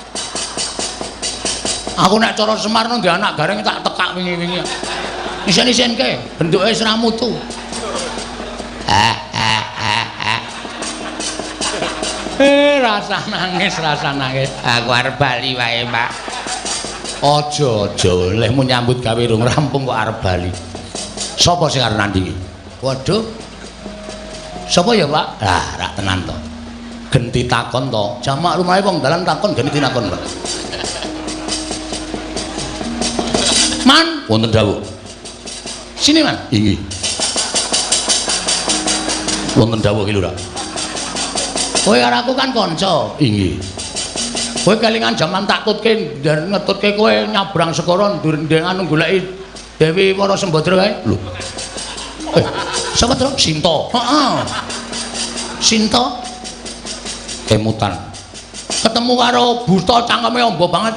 Aku nek cara Semar nang anak gareng tak tekak wingi-wingi. Isen-isenke, bentuke wis ra mutu. Rasa nangis, rasa nangis. Aku arep bali wae, Pak. Aja, aja, lehmu nyambut gawe rung rampung kok arep bali. Sapa sing arep nandingi? Waduh. Sapa ya, Pak? Lah, rak tenan to. Genti takon to. Jamak lumahe wong dalan takon genti takon, Pak. Man, wonten dawuh. Sini, Man. Inggih. Wonten dawuh ki Lurah. Kowe karo aku kan kanca. Inggih. Kowe kelingan jaman tak tutke ngetutke kowe nyabrang segara ndurndeng anu goleki Dewi Wara Sembadra kae. Lho. Sapa to? Sinta. Heeh. Sinta kemutan. Ketemu karo buta cangkeme amba banget.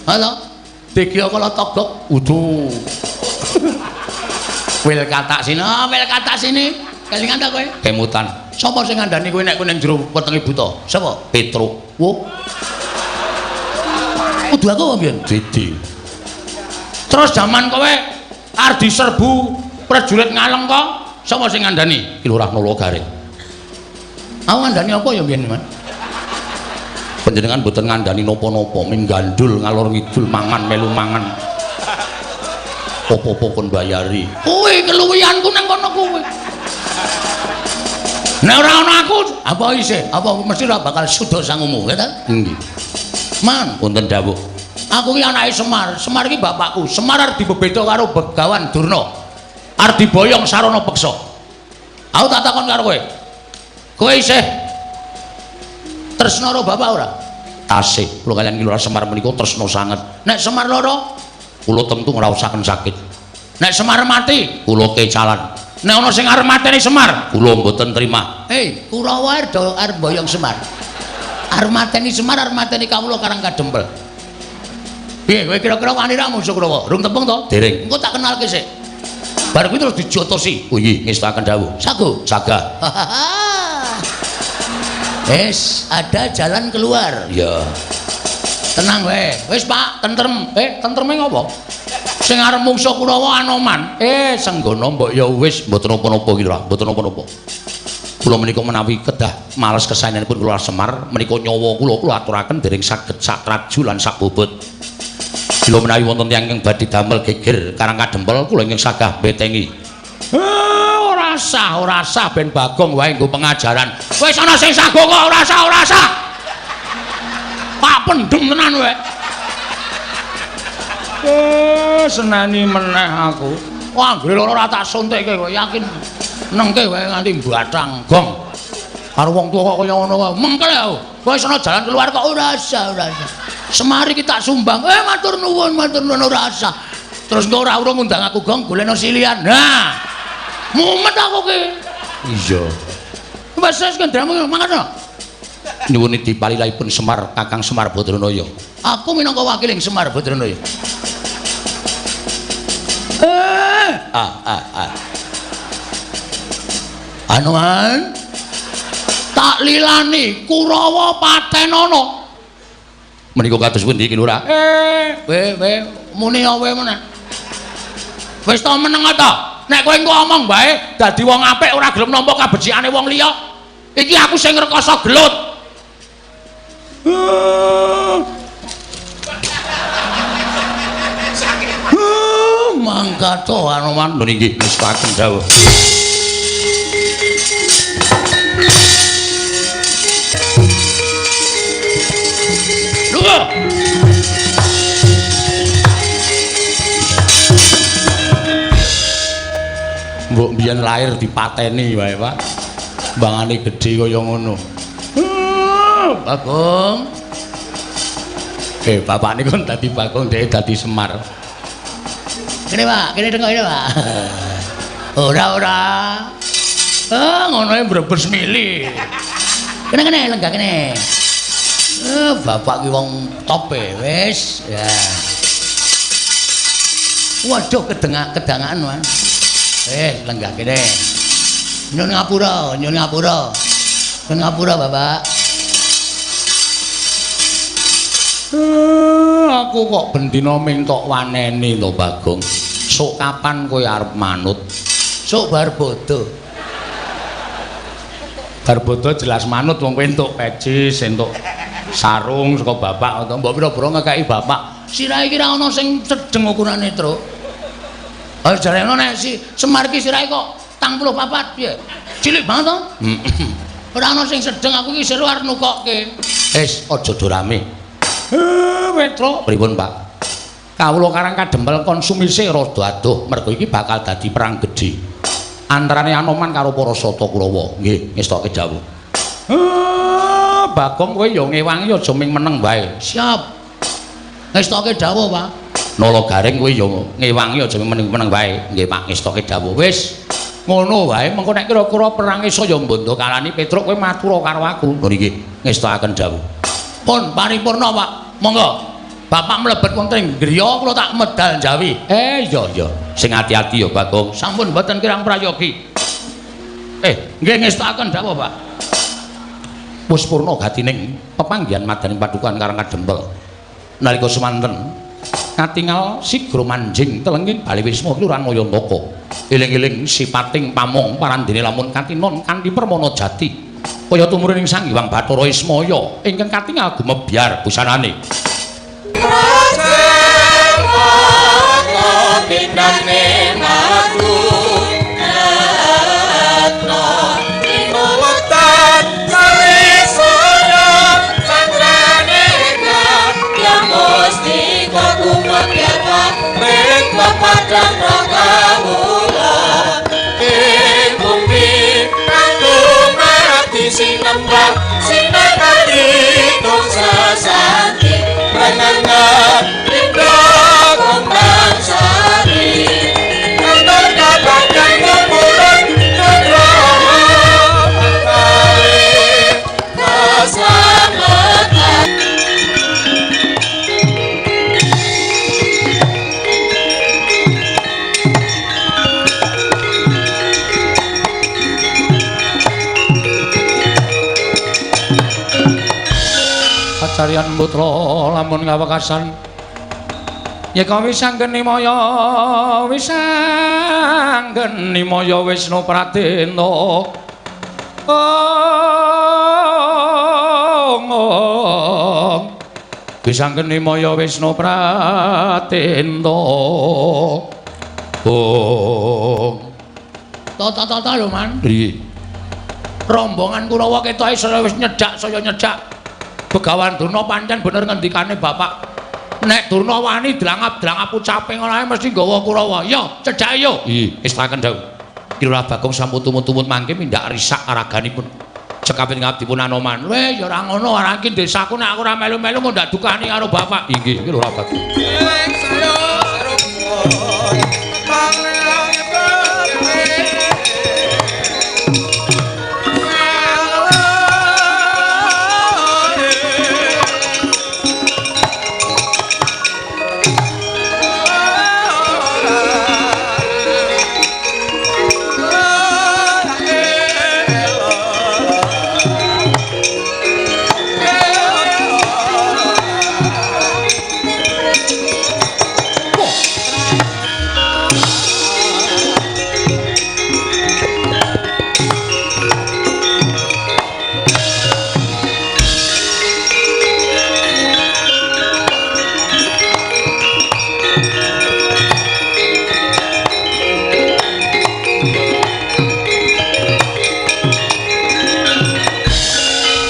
Ha to? Degya kala togok. Udu. Wil katak sini, oh, wil katak sini. Kelingan ta kowe? Kemutan. Sapa sing ngandani kowe nek kowe ning jero wetenge buta? Sapa? Petruk. Wo. Kudu aku apa mbiyen? Didi. Terus jaman kowe arep diserbu prajurit ngaleng kok, sapa sing ngandani? Ki Lurah Nala Gareng. Aku ngandani apa ya mbiyen, Man? Panjenengan mboten ngandani napa-napa, ming gandul ngalor ngidul mangan melu mangan. Apa-apa kon bayari. Kuwi keluwihanku nang kono kuwi. Nek ora ana aku, apa isih? Apa mesti ora bakal suda sangumu, ya ta? Nggih. Man, wonten dawuh. Aku ki anake Semar. Semar iki bapakku. Semar arep dibebeda karo Begawan Durna. Arep diboyong sarana peksa. Aku tak takon karo kowe. Kowe isih tresna karo bapak ora? Tasih. Kula kaliyan Ki Lurah Semar menika tresna sanget. Nek Semar lara, kula tentu ngraosaken sakit. Nek Semar mati, kula kecalan. Nek ana sing arep mateni Semar, kula mboten trima. Hei, Kurawa arep boyong Semar. Arep mateni Semar, arep mateni kawula Karang Kadempel. Piye kowe kira-kira wani ra musuh Kurawa? Rung tepung to? Dereng. Engko tak kenalke sik. Bar kuwi terus dijotosi. Oh iya, ngestakaken dawuh. Sago, saga. Wis, ada jalan keluar. Iya. Tenang wae. Wis, Pak, tentrem. Tentreme ngopo? Sing arep mungsuh Kurawa Anoman. Senggono mbok ya wis mboten napa-napa iki lho, mboten napa-napa. Kula menika menawi kedah males kesaenanipun kula Semar menika nyawa kula kula aturaken dereng saged sak traju lan sak bobot. Kula menawi wonten tiyang ingkang badhe damel geger Karang Kadempel kula ingkang sagah betengi. Ora sah, ora sah ben Bagong wae nggo pengajaran. Wis ana sing sago kok ora sah, ora sah. Pak pendem tenan kowe. Seneni meneh aku. Wah, anggere lara ora tak suntikke kowe yakin. Nengke wae nganti bathang gong. Karo wong tuwa kok kaya ngono wae. Mengkel aku. Wis ana jalan keluar kok ora sah, ora sah. Semar iki tak sumbang. Matur nuwun ora sah. Terus engko ora urung ngundang aku gong golekno silian. Nah. Mumet aku ki. Iya. Wis wis kendramu mangkat to. Nyuwun dipalilahipun Semar Kakang Semar Badranaya. Aku minangka wakiling Semar Badranaya. Anoman tak lilani Kurawa patenana. Menika kados pundi Ki Lurah? We muni awe meneh. Wis to meneng ta? Nek kowe engko omong wae dadi wong apik ora gelem nampa kabecikane wong liya. Iki aku sing ngrekoso gelut. Mangkat to Anoman. Lho nggih ngestaken dawuh. Lho. Mbok mbiyen lahir dipateni wae, Pak. Mbangane gedhe kaya ngono. Bagong. Bapakne kon dadi Bagong, dhek dadi Semar. Kene, Pak, kene tengok ini, Pak. Ora, ora. Ngono e brebes mili. Kene kene lenggah kene. Bapak ki wong top e, wis. Ya. Waduh kedangaan, Mas. Lenggah kene. Nyun ngapura, nyun ngapura. Nyun ngapura, Bapak. Aku kok bendina ming tok waneni to, Bagong. Sok kapan kowe arep manut? Sok bar bodho. Bar bodho jelas manut wong kowe entuk peci, entuk sarung saka bapak to. Mbok pira-pira ngekeki bapak. Sirahe iki ra ono sing sedeng ukurane, Truk. Ah jarene nek si Semar iki sirahe kok 44 piye? Cilik banget to? Ora ono sing sedeng aku iki seru arep nukokke. Wis aja do rame. Petro, pripun Pak? Kawula Karang Kadempel konsumise rada adoh mergo iki bakal dadi perang gedhe antarane Anoman karo para Sata Kurawa. Nggih, ngestoke dawuh. Bagong kowe ya ngewangi aja ming meneng wae. Siap. Ngestoke dawuh, Pak. Nala Garing kowe ya ngewangi aja ming meneng wae. Nggih, Pak, ngestoke dawuh. Wis ngono wae, mengko nek kira-kira perange saya mbondo kalani Petruk kowe matur karo aku. Lho nggih, ngestokaken dawuh. Pun paripurna, Pak. Monggo. Bapak mlebet wonten ing griya kula tak medal jawi. Iya iya. Sing ati-ati ya, Bagong. Sampun mboten kirang prayogi. Nggih ngestokaken dawuh, Pak. Wis purna gatining pepanggihan madaning padukan Karang Kadempel. Nalika semanten katingal sigra manjing telenging Bali Wisma Kelurahan Mayantaka. Eling-eling sipating pamong parandene lamun katinon kanthi permana jati. Kaya tumurun ing Sang Hyang Bathara Ismaya ingkang katingal gumebyar busanane. Kasaryan putra lamun kawekasan yeka wisanggeni maya wisanggeni maya Wisnu Pradena. Ong wisanggeni maya Wisnu Pradena. Ong tata-tata lho Man. Piye? Rombongan Kurawa ketoke saya wis nyedak saya nyedak. Begawan Durna pancen bener ngendikane bapak. Nek Durna wani drangap-drangap ucape ngono ae mesti nggawa Kurawa. Yo, cedhake yo. Iya, wis taken dawuh. Ki Lurah Bagong sampun tumut-tumut mangke mindak risak araganipun. Cekapit ngabdipun Anoman. Weh, ya ora ngono, ora iki desaku nek aku ora melu-melu kok ndak dukani karo bapak. Inggih, Ki Lurah Bagong.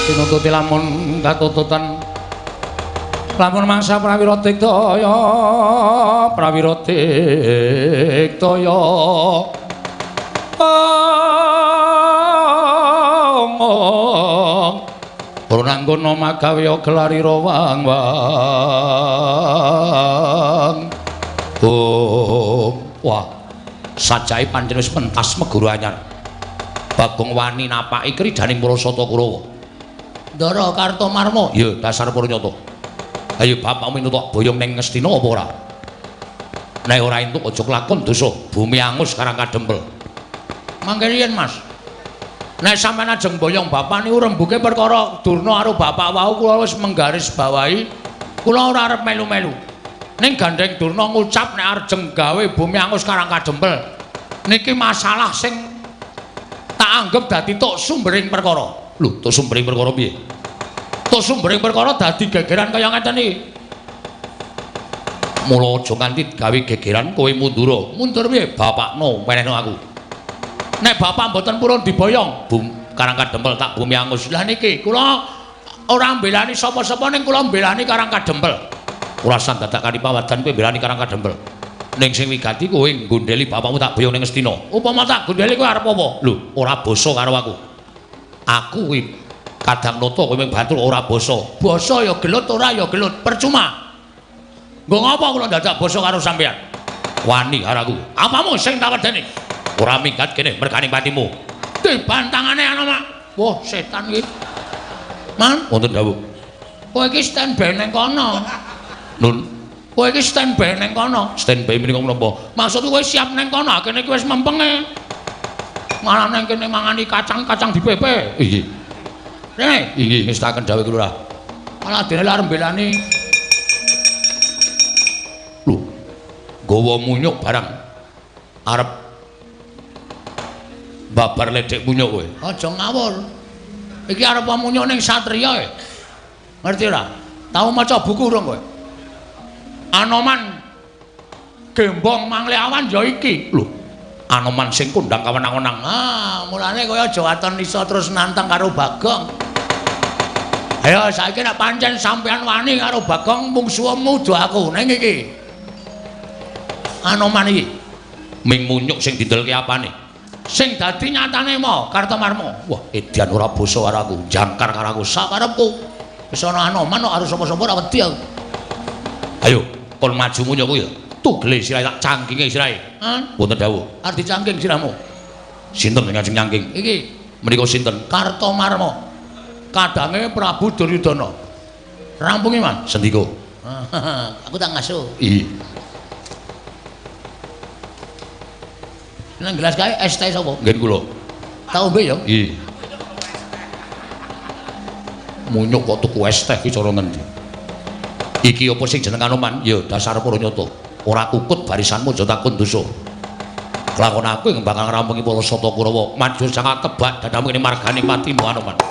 Tinututi lamun katututan lamun mangsa prawira diktaya prawira diktaya ong ora nanggono magawe gelarira wang wang. Oh wah, sajae pancen wis pentas meguru anyar. Bagong wani napaki kridaning para sata Kurawa. Ndara Kartomarma. Ya, dasar para nyata. Ayo bapakmu entuk boyong ning Ngastina apa ora? Nek ora entuk aja kelakon dosa, bumi angus karang kadempel. Mangke riyen, Mas. Nek sampeyan ajeng boyong bapak niku rembuke perkara Durna karo bapak wau kula wis menggaris bawahi, kula ora arep melu-melu. Ning gandeng Durna ngucap nek arep gawe bumi angus karang kadempel. Niki masalah sing tak anggep dadi tok sumbering perkara. Lho, tok sumbering perkara piye? Tok sumbering perkara dadi gegeran kaya ngeten iki. Mula aja nganti gawe gegeran kowe mundura. Mundur piye? Bapakno wenehno aku. Nek bapak mboten purun diboyong, bum karang kadempel tak bumi angus. Lah niki kula ora mbelani sapa-sapa ning kula mbelani karang kadempel. Ora usah dadak kali pawadan kowe mbelani karang kadempel. Ning sing wigati kowe nggondheli bapakmu tak boyong ning Ngastina. Upama tak gondheli kowe arep apa? Lho, ora basa karo aku. Aku kuwi kadang nata kowe mung batur ora basa. Basa ya gelut ora ya gelut, percuma. Nggo ngapa kula dadak basa karo sampeyan? Wani karo aku. Apamu sing tak wedeni? Ora minggat kene merganing patimu. Dibantangane ana, Mak. Wah, setan iki. Man, wonten dawuh. Kowe iki stand by ning kono. Nun, kowe iki stand by ning kono. Stand by menika menapa? Maksudku kowe siap ning kono, kene iki wis mempenge. Malah nang kene mangani kacang-kacang dipepe. Inggih. Rene, inggih ngestaken dawuh Lurah. Malah dene arep mbelani. Lho, nggawa munyuk barang. Arep babar ledek munyuk kowe. Aja ngawur. Iki arep munyuk ning satriya e. Ngerti ora? Tau maca buku urung kowe? Anoman Gembong Mangleawan ya iki. Lho, Anoman sing kondang kawenang-wenang. Ah, mulane kowe aja waton iso terus nantang karo Bagong. Ayo saiki nek pancen sampeyan wani karo Bagong mungsuhmu do aku ning iki. Anoman iki ming munyuk sing didelke apane? Sing dadi nyatane mo Kartomarma. Wah, edan ora basa karo aku, jangkar karo aku sakarepku. Wis ana Anoman kok karo sapa-sapa ora wedi aku. Ayo, kon maju munyuk kuwi. Tugele sirahe tak cangkinge sirahe. Hah? Wonten dawuh. Arep dicangking sirahmu. Sinten sing ngajeng nyangking? Iki menika sinten? Kartomarma. Kadange Prabu Duryudana. Rampungi, Mas. Sendika. Aku tak ngasuh. Iya. Nang gelas kae es teh sapa? Nggih kula. Tak ombe ya? Iya. Munyuk kok tuku es teh iki cara ngendi? Iki apa sing jeneng Anoman? Ya dasar para nyata. Ora kukut barisanmu aja takon dosa. Lakon aku ing bakal ngrampungi para Sata Kurawa. Maju sangat tebak dadamu ini margane patimu Anoman.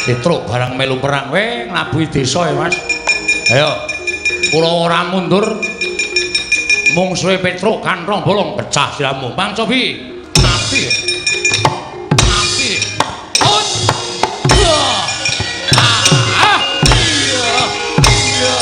Petruk barang melu perang we nglabuhi desa ya Mas. Ayo kula ora mundur. Mungsuhe Petruk kanthong bolong pecah siramu. Mang cobi. Mati. Mati. Ut. Ah. Iya. Iya.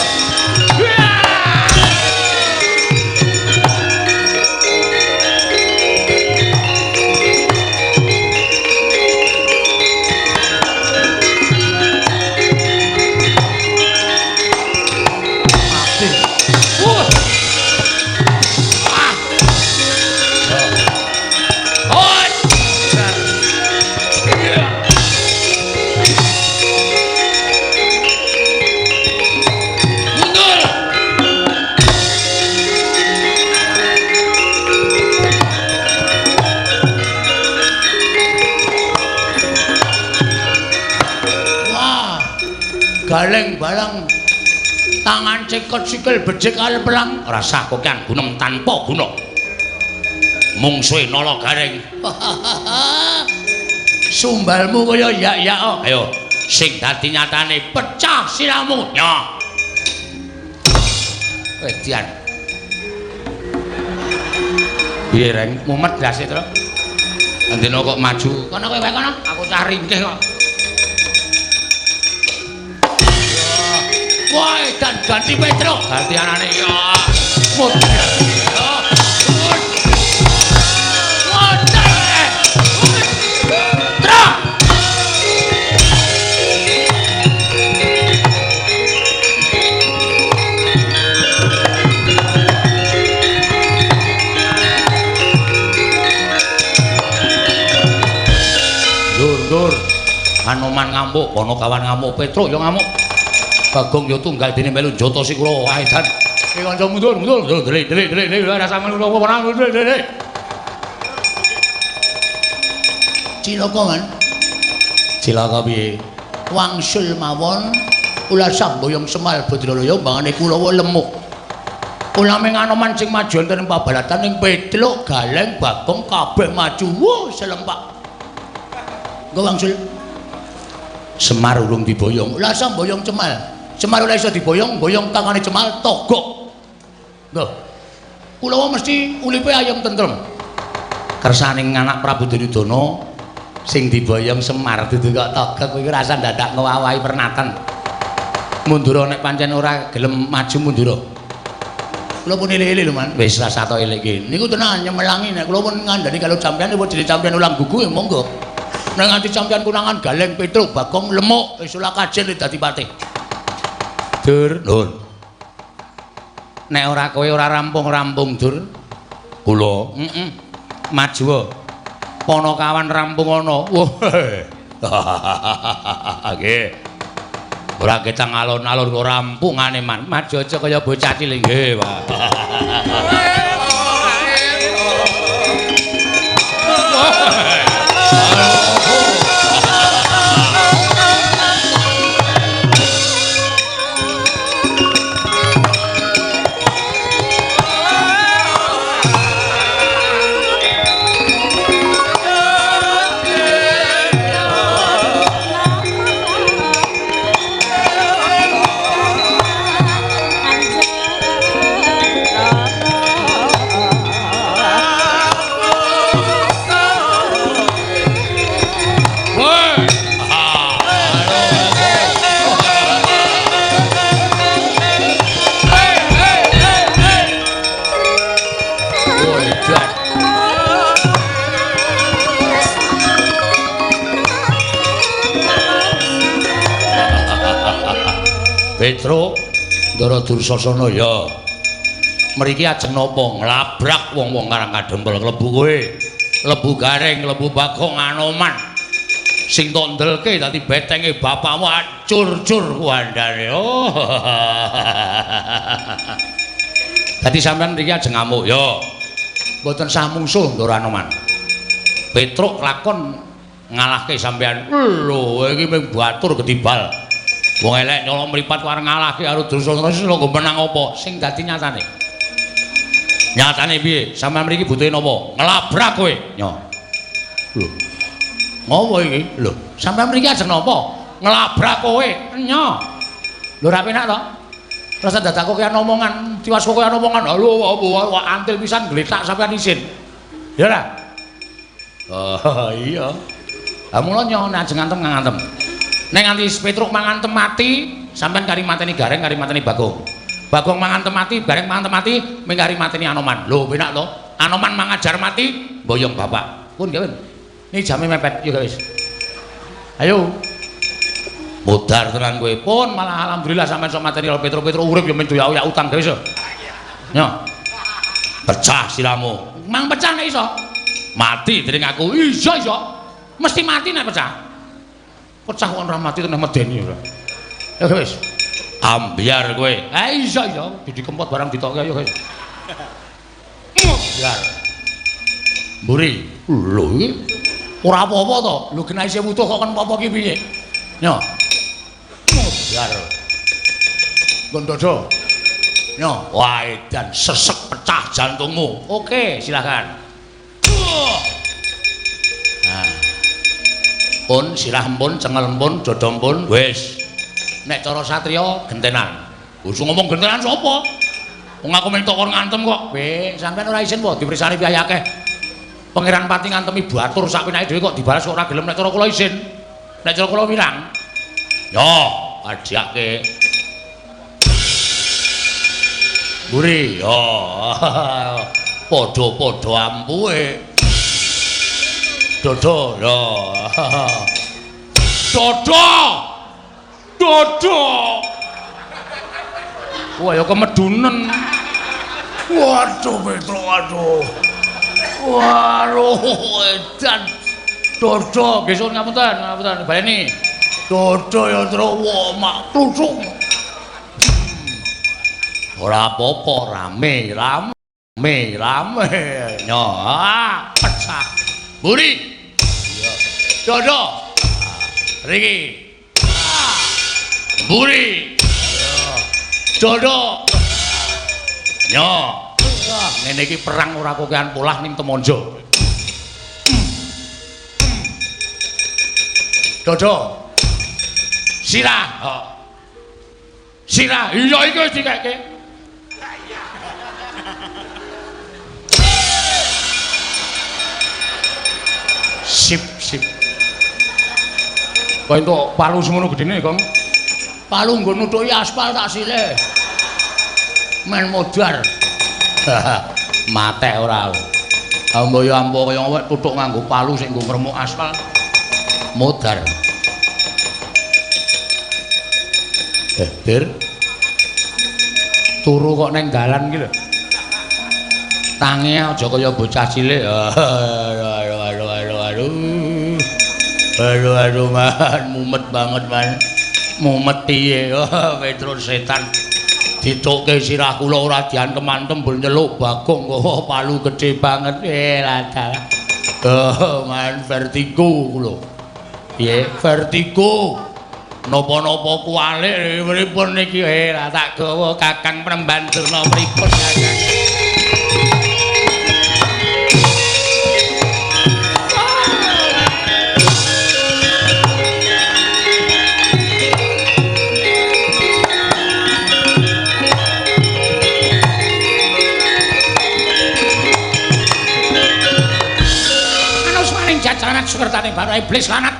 Galeng balang tangan cekot sikil becik arep perang rasah kokean gunung tanpa guna mungsuhe nala garing. Sumbalmu kaya yak-yak. Ayo sing dadi nyatane pecah sirahmu. Ya wedian piye reng mumet ndase to andene kok maju kono kowe kono aku cah ringkih kok. Wah, dan ganti Petruk. Ganti anane ya. Truk. Ndur-ndur. Anoman ngamuk, Panakawan ngamuk, Petruk ya ngamuk. Bagong ya tunggal dene melu njata si kula edan. Iki kanca mundur, mundur, mundur, delik, delik, delik, delik, ora sampeyan kula ora delik, delik. Cilaka, Man. Cilaka piye? Wangsul mawon kula samboyong Semar Badralaya mbangane Kulawa lemuk. Kula ming Anoman sing maju wonten ing pabalatan ing Petruk, Galeng, Bagong kabeh maju. Wuh, selempak. Nggo wangsul. Semar urung diboyong. Lah samboyong Cemal. Semar ora iso diboyong, boyong tangane Cemal togok. Nggo. Kulawa mesti ulipe ayem tentrem. Kersaning anak Prabu Duryudana sing diboyong Semar dudu kok togok kuwi rasa dadak ngowahi pernatan. Mundura nek pancen ora gelem maju mundura. Kula pun elek-elek lho, Man. Wis rasa tok elek iki. Niku tenan nyemelangi nek kula pun ngandani kalau sampeyan apa jenenge sampeyan ulang gugu ya monggo. Nek nganti sampeyan konangan Galeng, Petruk, Bagong, Lemuk wis ora kajen dadi patih. Dur, nun. Nek ora kowe ora rampung-rampung, Dur. Kula, heeh. Maju. Panakawan rampung ana. Wah. Nggih. Ora ketang alon-alon kok rampungane, Man. Maju aja kaya bocah cilik nggih, Pak. Petruk, Ndara Dursasana ya. Mriki ajeng napa nglabrak wong-wong Karang Kadempel klebu kowe. Klebu Gareng, klebu Bagong, Anoman. Sing tok ndelke dadi betenge bapakmu acur-cur kuandane. Oh. Dadi sampean mriki ajeng ngamuk ya. Mboten sah mungsuh Ndara Anoman. Petruk lakon ngalahke sampean. Lho, iki mung batur gedibal. Wong elek nyolong mripat kok arep ngalahke karo Dursasana wis lho menang apa? Sing dadi nyatane. Nyatane piye? Sampeyan mriki butuhe napa? Nglabrak kowe. Nyo. Lho. Ngopo iki? Lho, sampeyan mriki ajeng napa? Nglabrak kowe. Nyo. Lho ora penak to? Rasa dadak kok kaya omongan, tiwas kok kaya omongan. Lho, antil pisan gletak sampeyan isin. Ya ora? Oh, iya. Lah mula nyo nek ajeng ngantem ngantem. Nek nganti Petruk mangantem mati, sampean kari mateni Gareng, kari mateni Bagong. Bagong mangantem mati, Gareng mangantem mati, ming kari mateni Anoman. Lho, penak to? Anoman mangajar mati, boyong bapak. Pun gawe. Ini jame mepet, yo wis. Ayo. Modar tenan kowe. Pun malah alhamdulillah sampean sok mateni Petruk. Petruk urip yo men doyak-oyak utang gawe wis. Nyo. Pecah siramu. Mang pecah nek iso. Mati dening aku. Iya iso. Mesti mati nek pecah. Pecah kok ora mati tenan medeni ora. Ya wis. Ambyar kowe. Ha iya iya, didi kempot barang ditokke ayo guys. Ambyar. Mburi. Lho iki ora apa-apa to. Lho genah isih wutuh kok kon apa-apa ki piye? Nyo. Ambyar. Nggon dodo. Nyo, wah edan sesek pecah jantungmu. Oke, silakan. Nah. Pun sirah pun, cengel pun, dada pun, wis. Nek cara satriya gentenan. Wis ngomong gentenan sapa? Wong aku mentok kon ngantem kok. Weh, sampean ora isin po dipersani piye akeh. Pangeran Pati ngantemi batur sak penake dhewe kok dibalas kok ora gelem nek cara kula isin. Nek cara kula wirang. Yo, adhiake. Mburi, yo. Padha-padha ampuhe. Dodo, yo. Dodo. Dodo. Wah, ya kemedunen. Waduh, Petro, waduh. Waduh, edan. Dodo, nggih suwun ngapunten, ngapunten baleni. Dodo ya truk wah mak kluthuk. Ora apa-apa, rame, rame, rame. Nyo, pecah. Buri. Iya. Dodo. Riki. Buri. Dodo. Nyo. Ngene iki perang ora kokean polah ning Temonjo. Dodo. Sirah. Sirah. Iya iki wis dikeke. Sip, sip. Kok entuk palu semono gedene, Kong? Palu nggo nutuki aspal tak silih. Men modar. Matek ora. Ambo ya ambo kaya awake tutuk nganggo palu sing nggo ngremuk aspal. Modar. Bir. Turu kok neng dalan iki lho. Tangi aja kaya bocah cilik. Aduh aduh aduh aduh. Aduh aduh man, mumet banget man. Mumet piye? Petruk setan. Ditukke sirah kula ora diantem-antem mbul nyeluk Bagong kok palu gedhe banget. Lah. Oh, man vertigo kula. Piye? Vertigo. Napa-napa kuwalik pripun niki? Lah tak gawa Kakang Premban Durna pripun Kakang. Anusmaning jajaran sukertane Bathara Iblis lanat.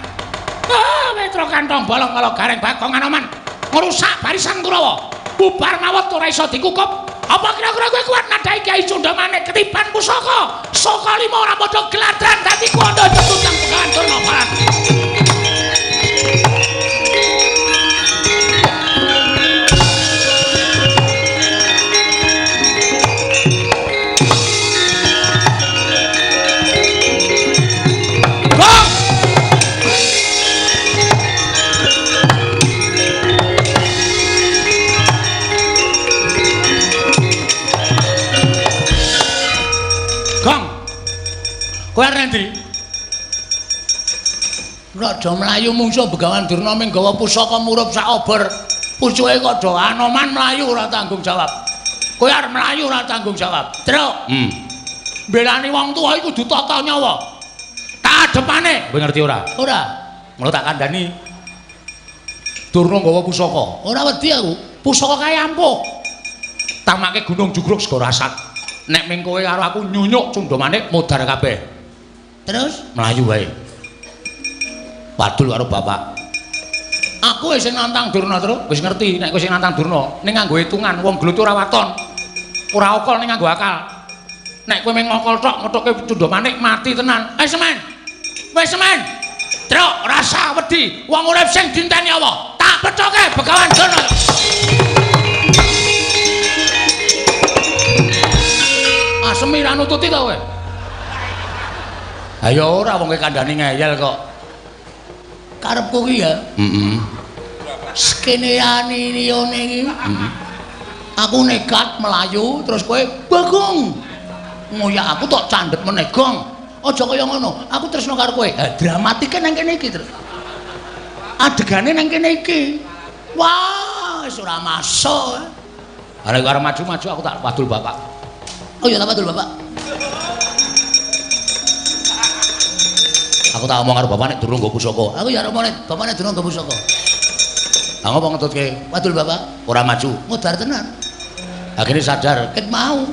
Petro kantong bolong kala Gareng Bagong Anoman ngrusak barisan Kurawa. Bubar mawut ora iso dikukup. Apa kira-kira kowe kuat nadhahi Kyai Cundamane ketiban pusaka? Saka lima ora padha gladran dadi kuwanda cetutang Begawan Durna Barat. Kowe arep ndi? Nek do mlayu mungsuh Begawan Durna ming gawa pusaka murup sak obor. Pucuke kok do Anoman mlayu ora tanggung jawab. Kowe arep mlayu ora tanggung jawab. Truk. Mbelani wong tuwa iku kudu tata nyawa. Kadepane. Kowe ngerti ora? Ora. Ngono tak kandhani. Durna gawa pusaka. Ora wedi aku. Pusaka kae ampuh. Tamake Gunung Jugruk Segara Asat. Nek ming kowe karo aku nyunyuk Cundamane modar kabeh. Terus mlayu wae. Wadul karo bapak. Aku wis nantang Durna terus, wis ngerti nek kowe sing nantang Durna, ning nganggo hitungan wong gelut ora waton. Ora okol ning nganggo akal. Nek kowe mung ngokol tok ngethuke Cundamane mati tenan. Wis semen. Wis semen. Truk rasa wedi, wong urip sing dinteni apa? Tak pethoke Begawan Durna. Asemi ra nututi to kowe? Ayo ora wong kowe kandhani ngeyel kok. Karepku ki ya. Heeh. Skeneane liyane iki. Heeh. Aku nekat melayu terus kowe Bagong. Ngoyak aku tok candhet meneh gong. Aja kaya ngono. Aku tresno karo kowe. Ha dramatike nang kene iki terus. Adegane nang kene iki. Wah, wis ora masuk. Arep arep maju-maju aku tak wadul bapak. Oh iya tak wadul bapak. Aku tak omong karo bapak nek durung nggo pusaka. Aku ya arep omong nek bapak nek durung nggo pusaka. Lah ngopo ngetutke? Wadul bapak, ora maju. Modar tenan. Akhire sadar, ket mau.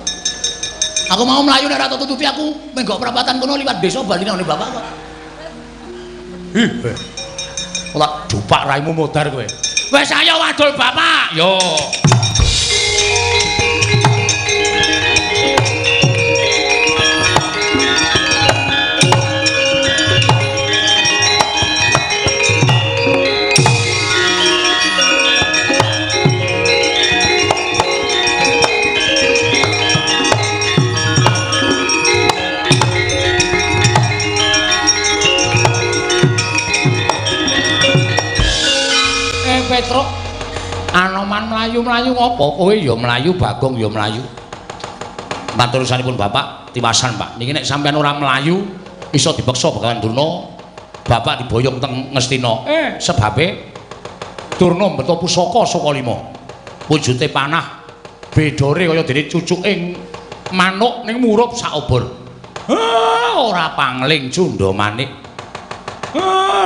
Aku mau mlayu nek ora tututi aku menggok perapatan kono liwat desa bali nang bapak kok. Ih. Ora dupak raimu modar kowe. Wis ayo wadul bapak. Yo. Petruk. Anoman mlayu-mlayu ngopo? Kowe ya mlayu, Bagong ya mlayu. Maturusanipun Bapak tiwasan, Pak. Niki nek sampean ora mlayu iso dipeksa Begawan Durna, Bapak diboyong teng Ngastina. Sebabe Durna mbeto pusaka saka lima. Wujute panah, bedore kaya dene cucuking manuk ning murup sak obor. Ora pangling Cunda Manik.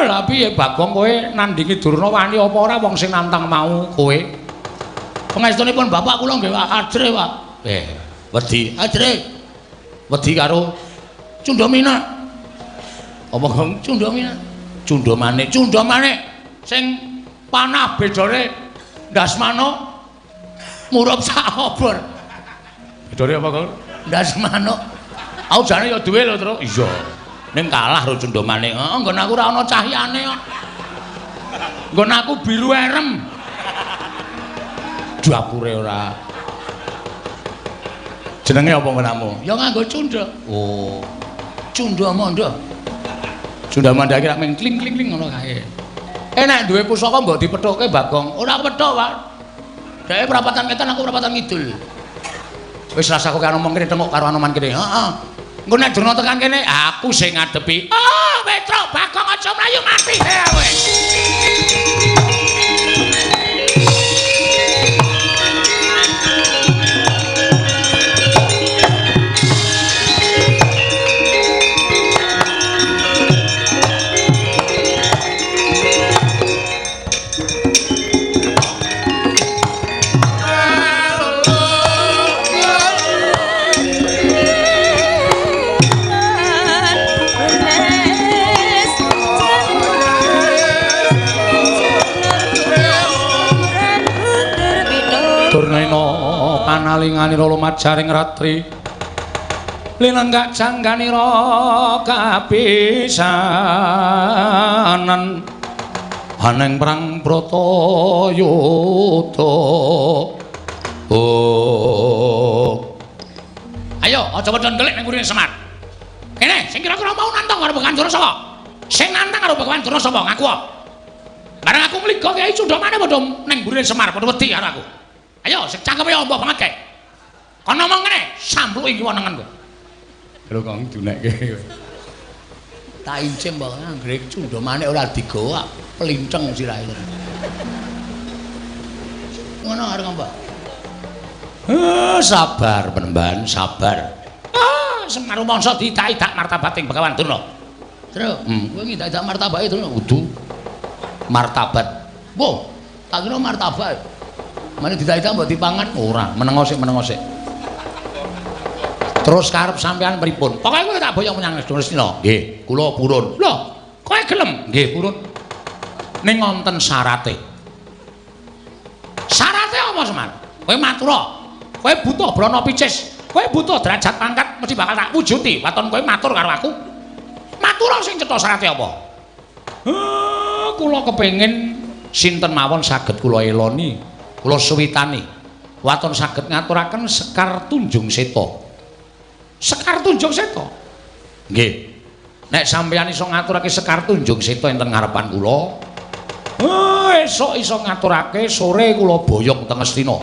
Lah piye Bagong kowe nandingi Durna wani apa ora wong sing nantang mau kowe? Pangestunipun Bapak kula nggih ajre, Pak. Wedi ajre. Wedi karo Cunda Minak. Apa Gong? Cunda Minak. Cunda Manik, Cunda Manik sing panah bedore ndas manuk murup sak obor. Bedore apa, Gong? Ndas manuk. Aku jane ya duwe lho, Truk. Iya. Ning kalah karo Cunda Manik. Heeh, nggon aku ora ana cahyane kok. Nggon aku biru erem. Dapure ora. Jenenge apa nggonmu? Ya nganggo cunda. Oh. Cunda Manda. Cunda Manda iki rak mung kling-kling ngono kae. Nek duwe pusaka mbok dipethukke Bagong. Ora kepethuk, Pak. Dheke prapatan ngetan aku prapatan ngidul. Wis rasa kok ngomong kene tengok karo Anoman kene. Heeh. Engko nek Durna tekan kene, aku sing ngadepi. Ah, Petruk Bagong aja mlayu mati kowe. Panalinganira lumajaring ratri linenggak jangganira kapisanan aneng perang Bratayuda. Oh. Ayo aja padha ndelik ning mburine Semar. Kene sing kira-kira mau nantang karo Begawan Durna sapa? Sing nantang karo Begawan Durna sapa? Ngaku. Bareng aku ngliga Kyai Cunda Manik padha ning mburine Semar padha wedi karo aku. Ayo, sing cangkeme ombo banget kae. Kon ngomong ngene, sampluki kiwa nengen kowe. Lho kok dunekke. Tak incim kok anggere Cunda Manik ora digawa, pelinceng sirahe. Ngono arep ngomong. Sabar Penemban, sabar. Semar mangsa diidak-idak martabating Begawan Durna. Truk, kowe ngidak-idak martabake Durna kudu martabat. Wo, tak kira martabak. Mane diidak-idak mbok dipangan ora, menengo sik, menengo sik. Terus karep sampean pripun? Pokoke kowe tak boyong menyang Ngastina. Nggih, kula purun. Lho, kowe gelem? Nggih, purun. Ning wonten syarate. Syarate apa, Semar? Kowe matura. Kowe butuh brana picis. Kowe butuh derajat pangkat mesti bakal tak wujuti. Waton kowe matur karo aku. Matura sing cetha syarate apa? Kula kepengin sinten mawon saged kula eloni. Kula suwitani waton saged ngaturaken Sekar Tunjung Seta. Sekar Tunjung Seta? Nggih. Nek sampeyan iso ngaturake Sekar Tunjung Seta enten ngarepan kula, esuk iso ngaturake, sore kula boyong teng Ngastina.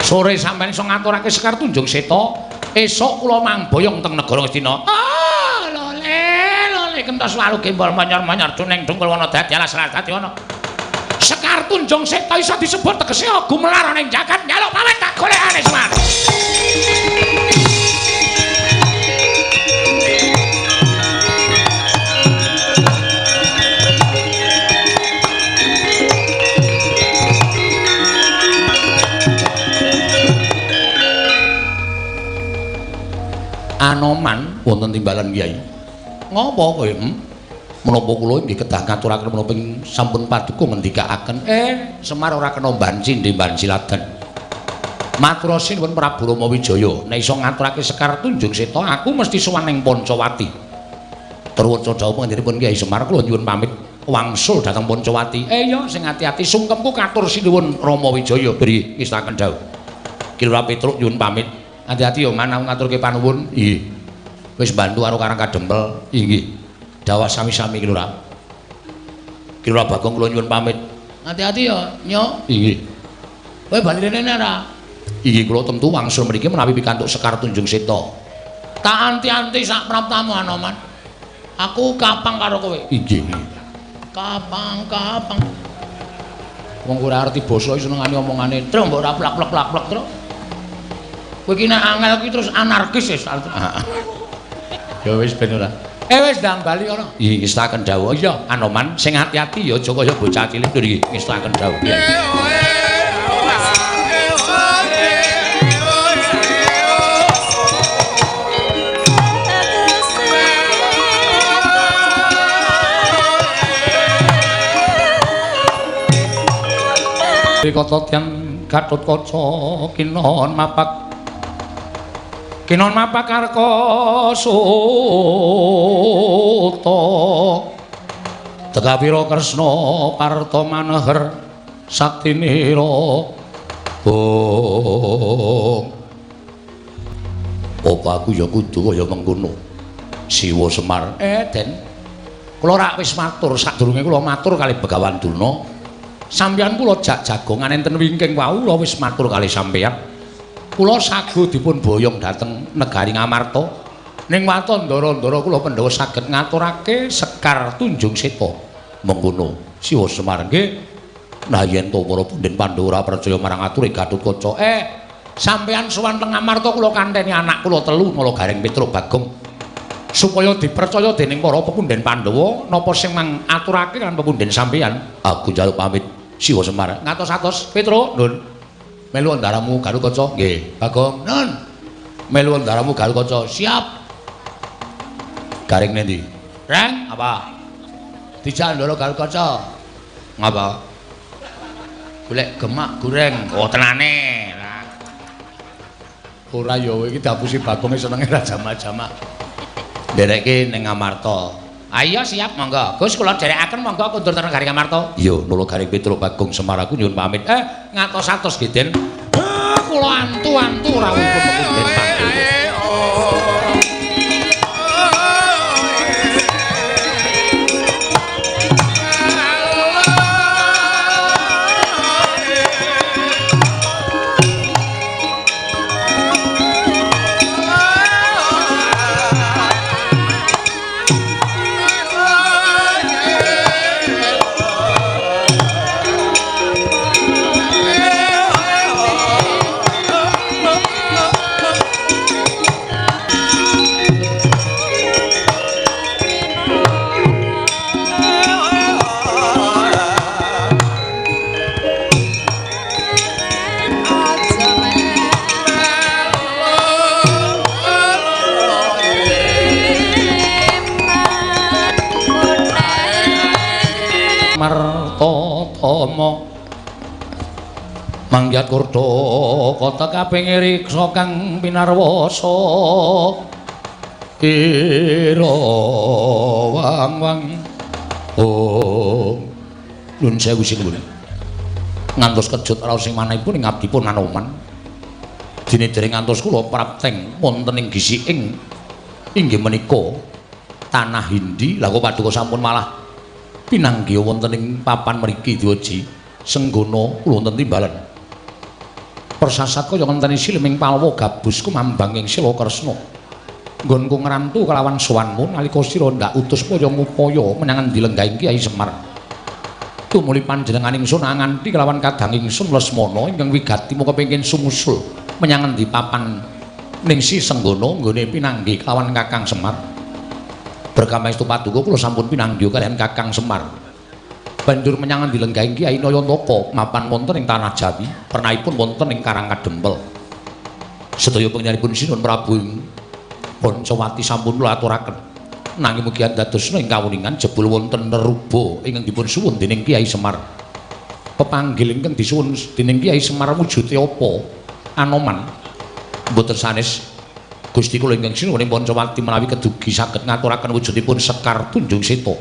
Sore sampeyan iso ngaturake Sekar Tunjung Seta, esuk kula mangboyong teng negara Ngastina. Lole, lole kentos walu gembol manyor-manyor duneng dungkul wana dadi alas dadi ana. Sekar Tunjung Seta iso disebut tegese gumelar ning jagat njaluk pamit tak golekane Semar. Anoman wonten timbalan Kyai. Ngopo kowe? Menapa kula nggih kedah ngaturaken menapa sampun paduka ngendikaaken Semar ora kena banci ndemban siladan. Matur sinuwun Prabu Rama Wijaya, nek iso ngaturake Sekar Tunjung Seta aku mesti sowan ning Pancawati. Terwaca dawuh panjenenganipun Kyai Semar kula nyuwun pamit wangsul dhateng Pancawati. Ya sing ati-ati sungkemku katur sinuwun Rama Wijaya beri ngestaken dawuh. Ki Lurah Petruk nyuwun pamit. Ati-ati ya man aku ngaturke panuwun. Nggih. Wis bantu karo Karang Kadempel. Inggih. Dawah sami-sami Ki Lurah. Ki Lurah Bagong kula nyuwun pamit. Hati-hati ya, Nyok. Inggih. Kowe bali rene ora? Inggih kula tentu wangsul mriki menawi pikantuk Sekar Tunjung Seta. Tak anti-anti sak praptamu Anoman. Aku kapang karo kowe. Inggih. Kapang-kapang. Wong ora arti basa iki senengane omongane. Truk mbok ora plak-plak-plak truk. Kowe iki nek angel iki terus anarkis wis. Ya wis ben ora. Wis ndang bali kono. Iki ngestaken dawuh. Iya, Anoman sing ati-ati ya aja kaya bocah cilik lho iki ngestaken dawuh. Kata tiyang Gatotkaca kinon mapak kinon mapak arka suta Tegawira Kresna parta maneher saktinira. Oh, apa aku ya kudu kaya mengkono Siwa Semar. Den, kula rak wis matur sadurunge kula matur kalih Begawan Durna. Sampeyan kula jak jagongan enten wingking wau kula wis matur kalih sampeyan. Kula sago dipun boyong dhateng negari Ngamarta. Ning waton ndara-ndara kula Pandhawa saged ngaturake Sekar Tunjung Seta. Mengkono Siwa Semar nggih. Nah yen to para punden Pandhawa ora percaya marang ature Gatotkaca. Sampeyan sowan teng Ngamarta kula kanteni anak kula telu Nala Gareng Petruk Bagong supaya dipercaya dening para pepunden Pandhawa napa sing mangaturake kan pepunden sampeyan. Aku njaluk pamit Siwa Semar. Ngatos-atos Petruk, Nun. Melu ndaramu Gatotkaca. Nggih. Bagong, Nun. Melu ndaramu Gatotkaca. Siap. Gareng nendi? Reng, apa? Dijak ndara Gatotkaca. Ngapa? Golek gemak goreng. Oh, tenane. Ora ya kowe iki diapusi Bagonge senenge ra jamak-jamak. Ndereke ning Ngamarta. Ayo siap monggo. Gus kula dherekaken monggo kundur teng negari Ngamarta. Iya, Nala Gareng Petruk Bagong Semar aku nyuwun pamit. Ngatos-atos nggih, Den. Kula antu-antu rawuhipun pepunden Pandhawa. Martatama manggiat kurda kota kaping riksa kang pinarwasa ira wang-wang. Oh, nuwun sewu sinuwun. Ngantos kejut raos sing manahipun ing abdipun Anoman. Dene dereng ngantos kula prapteng wonten ing gisiking inggih menika tanah Hindi. Lah kok paduka sampun malah pinanggih wonten ing papan mriki Dwaji Senggana kula wonten timbalan. Persasat kaya ngenteni siliming palwa gabus kumambang ing Sila Kresna. Nggonku ngrantu kelawan sowanmu nalika sira ndak utus kaya ngupaya menyang endi lenggahing Kyai Semar. Tumuli panjenengan ingsun anganti kelawan kadang ingsun Lesmana ingkang wigati muka kepengin sumusul menyang endi papan ning Si Senggana nggone pinanggih kelawan Kakang Semar. Berkamaestu paduka kula sampun pinanggih kaliyan Kakang Semar. Banjur menyang endi lenggahing Kyai Nayantaka mapan wonten ing tanah Jawi, pernahipun wonten ing Karang Kadempel. Sedaya panjenenganipun Sinuwun Prabu Pancawati sampun kula aturaken. Nanging mugi andadosna ing kawuningan jebul wonten neruba ingkang dipun suwun dening Kyai Semar. Pepanggil ingkang disuwun dening Kyai Semar wujude apa? Anoman. Mboten sanes Gusti kula ingkang sinuwun ing Pancawati menawi kedugi saged ngaturaken wujudipun Sekar Tunjung Seta.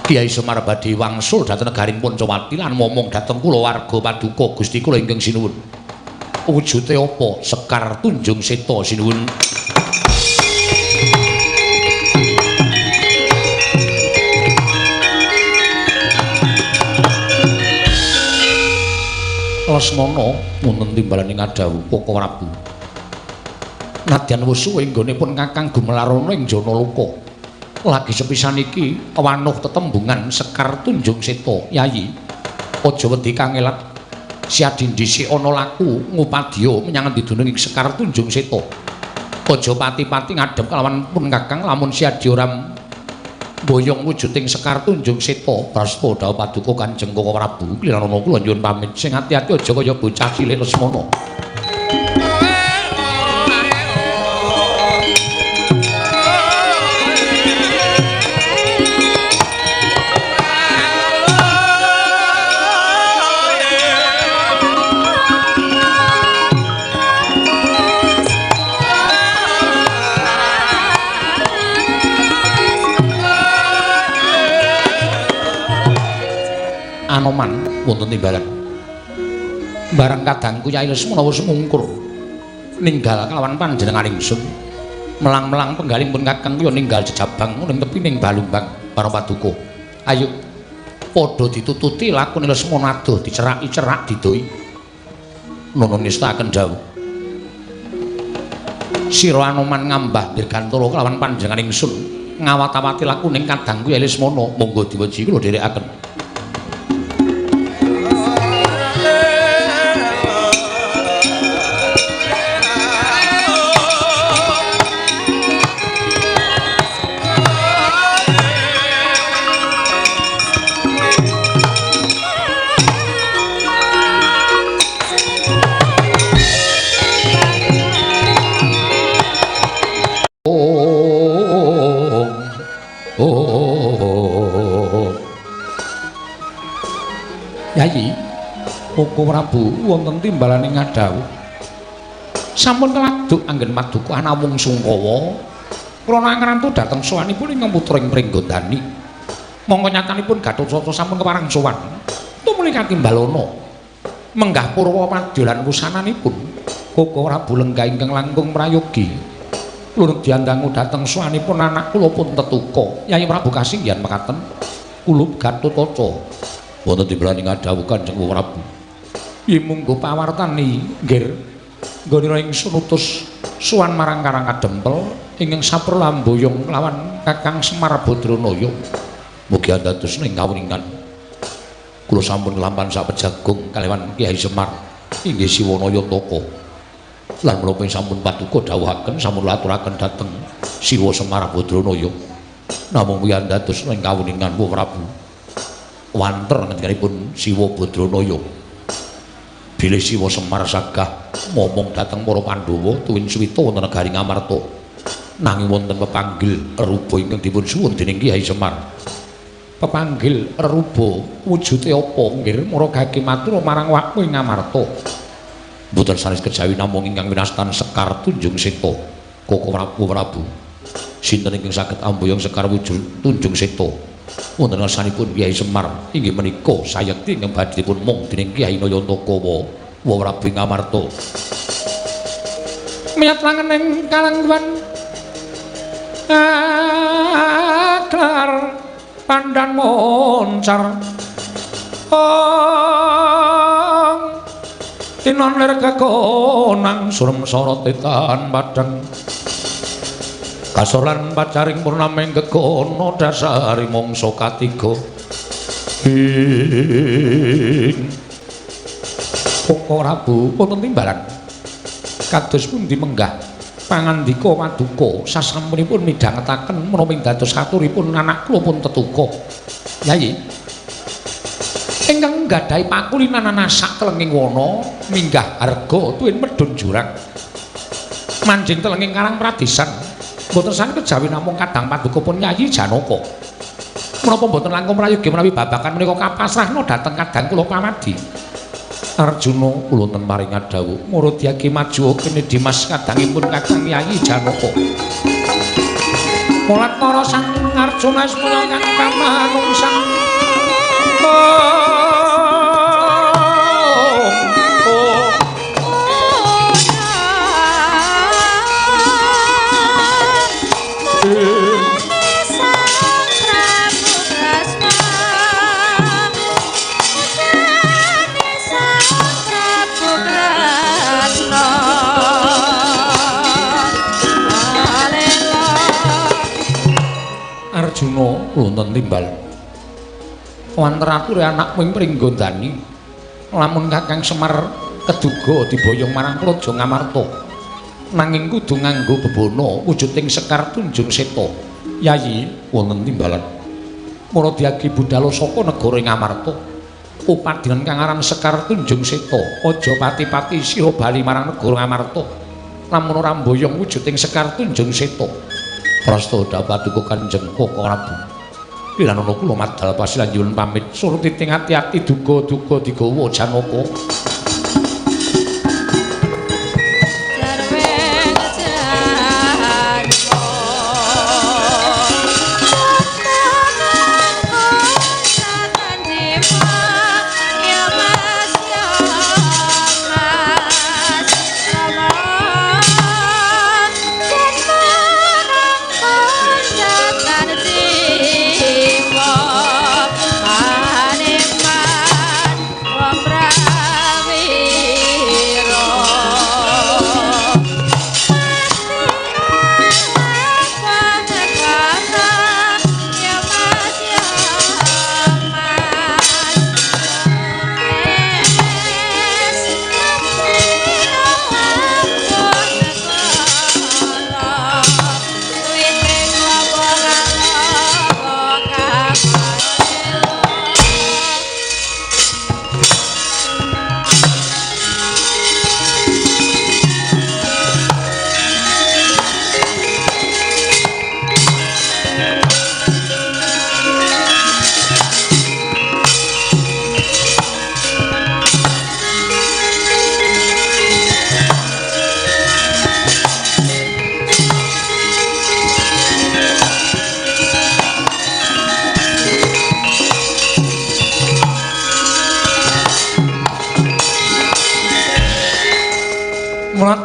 Kyai Semar badhe wangsul dhateng negaring Pancawati lan momong dhateng kulawarga paduka Gusti kula ingkang sinuwun. Wujude apa? Sekar Tunjung Seta sinuwun. Lesmana wonten timbalane ngadhawuh Koko Prabu. Nadyan wis suwe nggonipun Kakang gumelarana ing Janaloka. Lagi sepisan iki wanuh tetembungan Sekar Tunjung Seta. Yayi, aja wedi kangelan. Siadi dhisik ana laku ngupadya menyang endi dunung ing Sekar Tunjung Seta. Aja pati-pati ngadhep kalawan pun Kakang lamun siadi ora boyong wujuding Sekar Tunjung Seta. Prasta dawuh paduka Kanjeng Koko Prabu, kliranana kula nyuwun pamit. Sing ati-ati aja kaya bocah cilik Lesmana. Anoman wonten timbalan. Bareng kadangku Kyai Lesmana wis mungkur ninggal kalawan panjenengan ingsun. Melang-melang penggalih pun Kakang kaya ninggal jejabang ning tepining Balumbang para paduka. Ayo padha ditututi lakune Lesmana adoh diceraki-cerak didoi. Nono nistakaken dawuh. Sira Anoman ngambah dirgantara kalawan panjenengan ingsun ngawat-awati lakuning kadangku Kyai Lesmana. Monggo diweji kula dherekaken. Yayi, Koko Prabu wonten timbalane ngadhawuh. Sampun keladuk anggen paduka anawung sungkawa. Kula nangrantu dhateng sowanipun ingkang putra ing Pringgondani. Mongko nyatanipun Gatotkaca sampun kepareng sowan. Tumuli katimbalana menggah purwa padya lan wusananipun Koko Prabu lenggah ingkang langkung prayogi. Kula diandangu dhateng sowanipun anak kula pun tetuka. Yayi Prabu kasinggihan mekaten kulup Gatotkaca. Wonten timbalane ngadhawuh Kanjeng Prabu. Yen munggo pawartani nggir nggonira ingsun utus sowan marang Karang Kadempel ingkang saprla mboyong lawan Kakang Semar Badranaya. Mugi andados ing kawuningan. Kula sampun nglampahan sapejagung kaliwan Kyai Semar inggih Siwana Yataka. Lan menapa sampun paduka dawuhaken sampun laturaken dhateng Siwa Semar Badranaya. Namung mugi andados ing kawuningan Prabu. Wanter ngendikanipun Siwa Badranaya. Bilih Siwa Semar sagah momong dhateng para Pandhawa tuwin suwita wonten negari Ngamarta. Nanging wonten pepanggil reruba ingkang dipun suwun dening Kyai Semar. Pepanggil reruba wujude apa nggir maragake matur marang wakmu ing Ngamarta. Mboten sanes kejawi namung ingkang winastan Sekar Tunjung Seta. Koko Prabu. Sinten ingkang saged amboyong Sekar wujud Tunjung Seta? Wonten ngarsanipun Kyai Semar inggih menika sayekti ingkang badhe dipun mung dening Kyai Nayantaka wa Prabu Ngamarta. Miyat langening kalangguan aklar pandan moncar ong tinon lir kekonang surem sorot tan padang kasor lan pacaring purnaming gegono dasari mangsa katiga ing Koko Prabu wonten timbalan kados pundi menggah pangandika paduka sasampunipun midhangetaken menapa dados aturipun anak kula pun tetuka. Yayi ingkang nggadahi pakulinan sak telenging wana minggah harga tuwin medhun jurang manjing telenging Karang Pradesan. Mboten sane kejawi namung kadang paduka pun Yayi Janaka. Menapa mboten langkung prayogi menawi babagan menika kapasrahna dhateng kadang kula pamadi. Arjuna kula ten paring dawuh murudyake maju kene Dimas kadangipun Kakang Yayi Janaka. Mulat para sang Arjuna semaya kang pamanungsan. Wonten timbal. Wanter ature anakmu ing Pringgondani. Lamun Kakang Semar keduga diboyong marang Praja Ngamarta. Nanging kudu nganggo bebana wujuding Sekar Tunjung Seta. Yayi, wonten timbalan. Mula diagi budhal saka negara Ngamarta. Upadinan kang aran Sekar Tunjung Seta, aja pati-pati sira bali marang negara Ngamarta. Lamun ora mboyong wujuding Sekar Tunjung Seta. Prasta dapat duka Kanjeng Koko Prabu. Kirana kula madal pasilan nyuwun pamit. Surti ting ati-ati duga-duga digawa Janaka.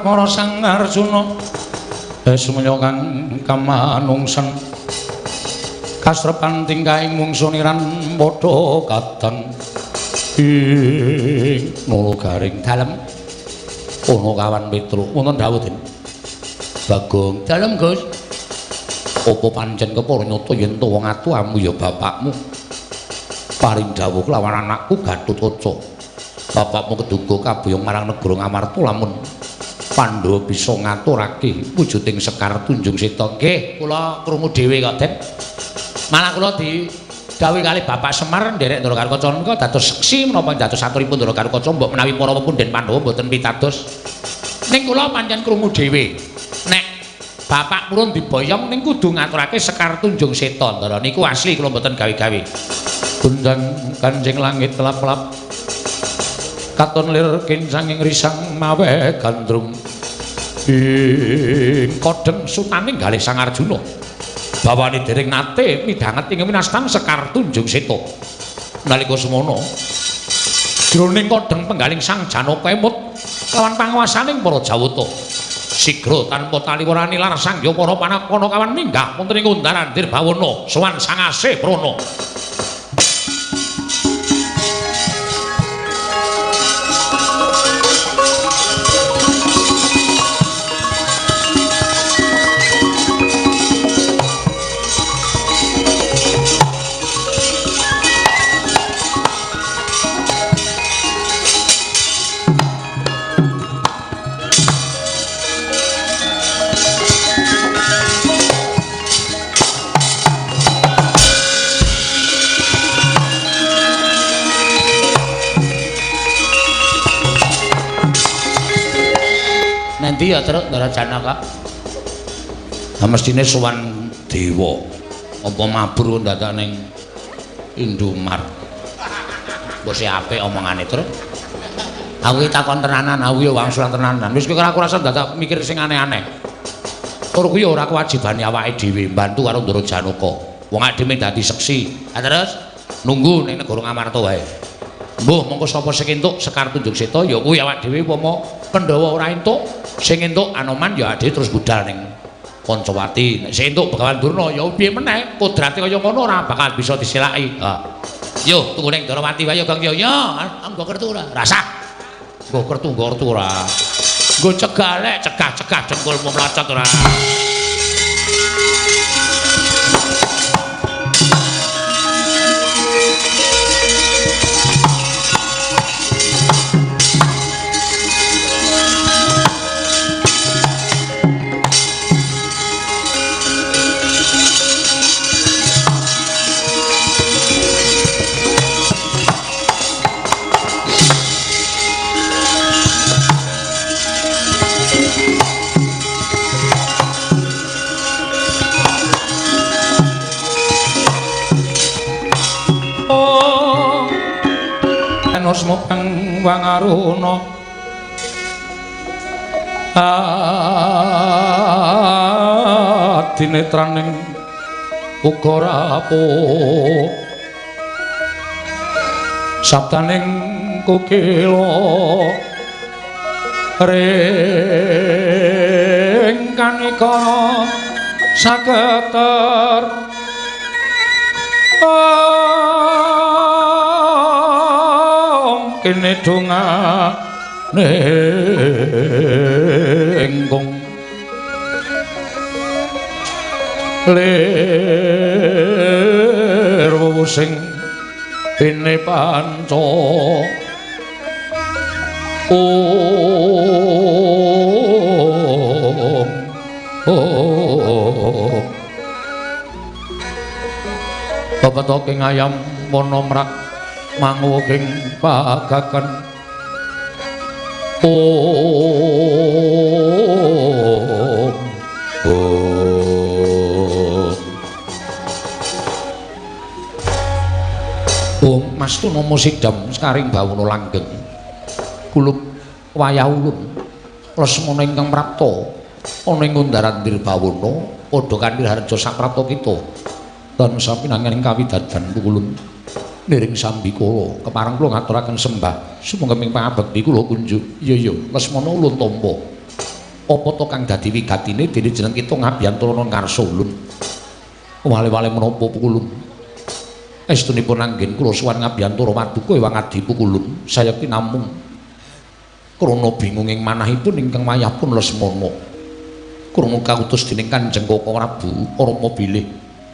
Para Sang Arjuna sumenya kang kamanungsan kasrepan tingkahing mungsu niran padha kadang ing nala garing dalem ana kawan Petruk. Wonten dawuh Den Bagong. Dalem Gus. Apa pancen kepara nyata yen to wong atuamu ya bapakmu? Paring dawuh kelawan anakku Gatotkaca. Bapakmu keduga kaboyong marang negara Ngamarta lamun Pandhawa bisa ngaturake wujuding Sekar Tunjung Seta. Nggih, kula krungu dhewe kok, Den. Malah kula didhawuhi kali Bapak Semar nderek Ndara Garukaca menika dados seksi menapa dados aturipun Ndara Garukaca mbok menawi para pepunden Pandhawa mboten pitados. Ning kula pancen krungu dhewe. Nek Bapak purun diboyong ning kudu ngaturake Sekar Tunjung Seta, Ndara niku asli kula mboten gawe-gawe. Gundang Kanjeng langit lap-lap katon lir kincanging risang mawe gandrung ing kodheng sutaning galih Sang Arjuna. Bawane dereng nate midhanget ing winastan Sekar Tunjung Seta. Nalika semono jroning kodheng penggaling Sang Janaka emut lawan panguwasaning para Jawata. Sigra tanpa taliwarani lar sangya para panakawan minggah wonten ing undaran Dirbawana sowan Sang Asih Prana. Nanti ya terus Ndara Janaka. Lah mestine sowan dewa. Apa mabur dadak ning Indomart. Mbok sing apik omongane terus. Aku iki takon tenanan, aku ya wangsulan tenanan. Wis kowe aku rasa dadak mikir sing aneh-aneh. Tur kuwi ora kewajibane awake dhewe mbantu karo Ndara Janaka. Wong awake dhewe dadi seksi. Lah terus nunggu ning negara Ngamarta wae. Mbuh mongko sapa sing entuk Sekar Tunjung Seta ya kuwi awake dhewe upama Pandhawa ora entuk, sing entuk Anoman ya awake dhewe terus budal ning Pancawati. Nek sing entuk Begawan Durna ya piye meneh kodrate kaya ngono ora bakal bisa diselaki. Ha. Yo tunggu ning Darawati wae ya Kang yo. Yo, nggo kertu ora? Rasah. Nggo kertu nggo kertu ora. Nggo cegalek cegah-cegah dengkulmu mlocot ora. Rena smopeng wangaruna adinetraning uga rapuh sabdaning kukila ring kanikara saketer kene dongane engkong lir sing dene panca om om pepetoking ayam wana mrak manguwuking pagagan om om Om Mas Tunomo sidam sekaring bawono langgeng kulup wayah ulun Lesmana ingkang prapta ana ing Undaran Dirbawana padha kanthi harja saprapta kita lan sapinangan ing kawidadan pukulun niring sambikala kepareng kula ngaturaken sembah sumangga ing pangabekti kula kunjuk. Iya iya Lesmana ulun tampa apa to kang dadi wigatine dene jeneng kita ngabiyantara ngarsa ulun wale-wale menapa pukulun estunipun anggen kula suwan ngabiyantara paduka ewang adi pukulun sayekti namung krana bingung ing manahipun ingkang wayahpun Lesmana krungu kautus dening Kanjeng Koko Prabu Rama bilih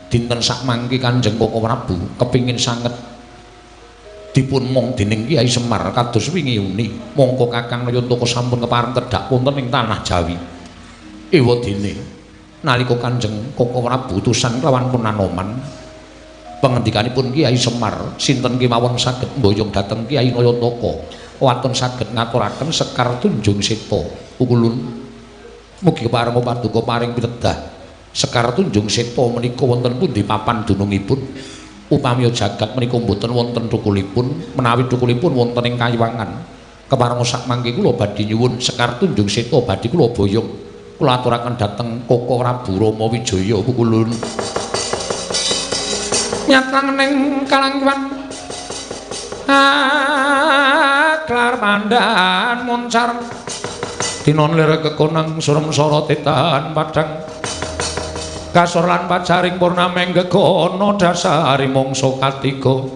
dinten sakmangke Kanjeng Koko Prabu kepingin sanget dipun mong dening Kyai Semar kados wingi uni mongko Kakang Nayantaka sampun kepareng tedhak wonten ing tanah Jawi. Ewa dene nalika Kanjeng Koko Prabu utusan kelawan pun Anoman pangendikanipun Kyai Semar sinten kemawon saged mboyong dhateng Kyai Nayantaka waton saged ngaturaken Sekar Tunjung Seta pukulun mugi kepareng paduka paring pitedah Sekar Tunjung Seta menika wonten pundi papan dunungipun upami jagat menika mboten wonten thukulipun menawi thukulipun wonten ing kayiwangan kepareng sakmangke kula badhe nyuwun Sekar Tunjung Seta badhe kula boyong kula aturaken dhateng Koko Prabu Rama Wijaya pukulun nyatang ning kalangwan aklar pandan muncar dinon lir kekonang surem sorotetan padang kasor lan pacaring purnameng gegono dasari mangsa katiga.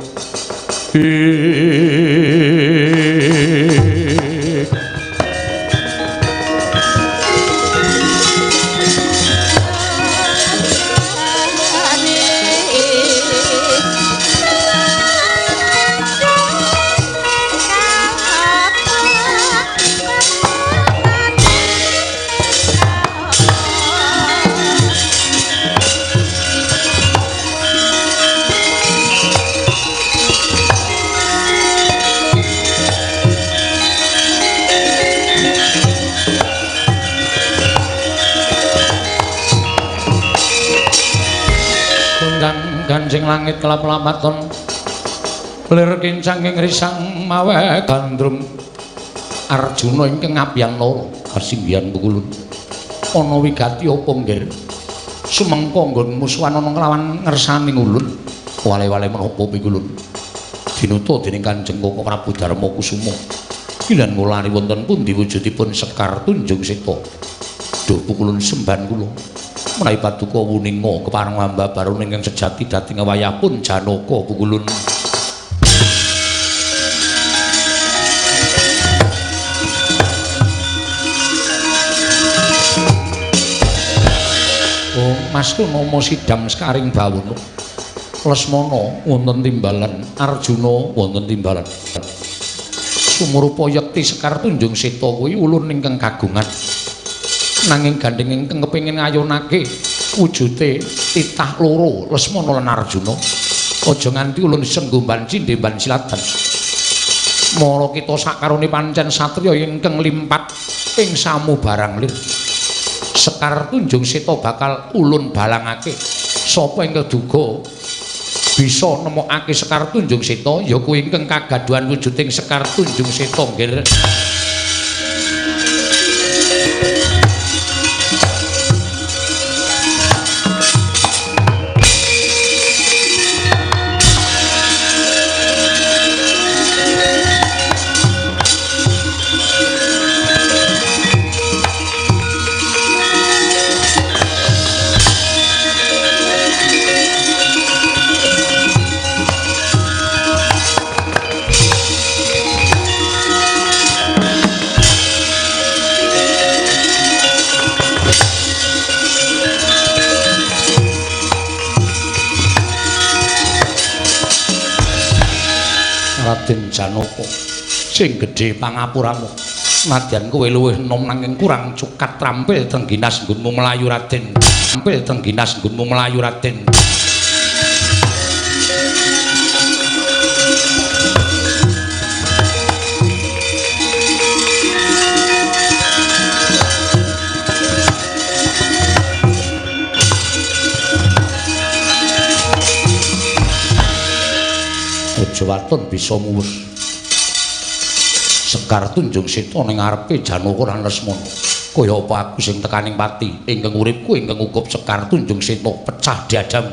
Ganjing langit kelap-lapaton lir kincang ing risang mawe gandrung Arjuna ingkang ngabiyang loro kasinggihan pukulun ana wigati apa nggir sumengko nggon musuhan ana nglawan ngersani ulun wale-wale menapa pikulun dinuta dening Kanjeng Koko Prabu Darma Kusuma kilan ngulari wonten pundi wujudipun Sekar Tunjung Seta duh pukulun sembahan kula menawi paduka wuninga kepareng hamba barun ingkang sejati dhateng wayahpun Janaka pukulun. Oh Mas Tunomo sidam sekaring bawono Lesmana wonten timbalan Arjuna wonten timbalan sumurupa yekti Sekar Tunjung Seta kuwi ulun ingkang kagungan nanging gandeng ingkang kepengin ngayunake wujute titah loro Lesmana lan Arjuna aja nganti ulun senggo cindhe ban silatan mara kita sakarone pancen satriya ingkang limpat ing samubarang lir Sekar Tunjung Seta bakal ulun balangake sapa ingkang duga Bisa nemokake Sekar Tunjung Seta ya kuwi ingkang kagaduhan wujuding Sekar Tunjung Seta nggih. Raden Janaka sing gedhe pangapuramu nadyan kowe luwih enom nanging kurang cukat trampil trengginas nggonmu mlayu Raden trampil trengginas nggonmu mlayu Raden. Aja waton bisa muwus Sekar Tunjung Seta ning ngarepe Janaka lan Lesmana. Kaya apa aku sing tekaning pati ingkang uripku ingkang ukup Sekar Tunjung Seta pecah diadam.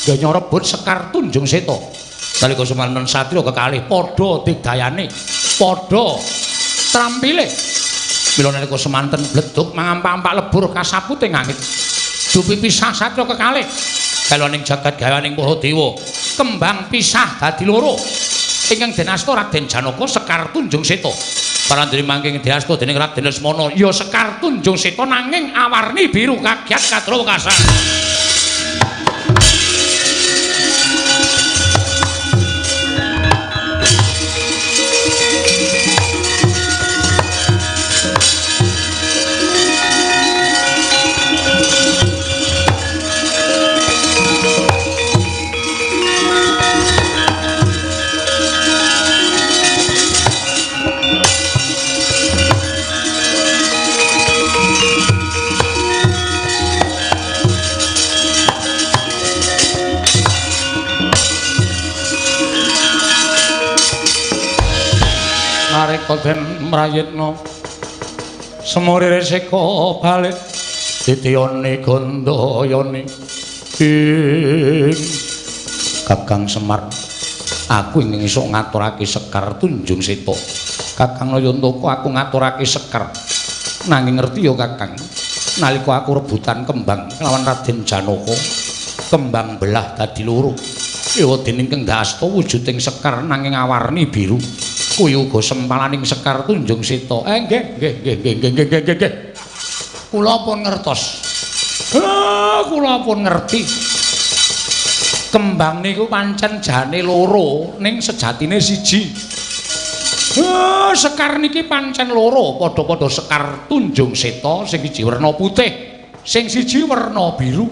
Ganya rebut Sekar Tunjung Seta. Nalika semanten satriya kekalih padha digdayane, padha trampile. Mila nalika semanten bledug mangampak-ampak lebur kasapute ngangit. Dupi pisah satriya kekalih. Kaloning jagat gawaning para dewa, kembang pisah dadi loro. Ingkang den asta Raden Janaka Sekar Tunjung Seta. Parandene mangke diasta dening Raden Lesmana ya Sekar Tunjung Seta nanging awarni biru kagiat kadra wekasan. Nalika den mrayitna semure reseka balik ditiyane gandayane ing Kakang Semar aku ingin iso ngaturake Sekar Tunjung Seta. Kakang Nayantaka aku ngaturake Sekar nanging ngerti ya Kakang nalika aku rebutan kembang lawan Raden Janaka kembang belah dadi loro ewa dening ingkang asta wujuding Sekar nanging awarni biru kuwi uga sempalaning Sekar Tunjung Seta. Nggih nggih nggih nggih nggih nggih nggih. Kula pun ngertos. Kula pun ngerti. Kembang niku pancen jane loro ning sejatine siji. Sekar niki pancen loro, padha-padha Sekar Tunjung Seta sing siji werna putih, sing siji werna biru.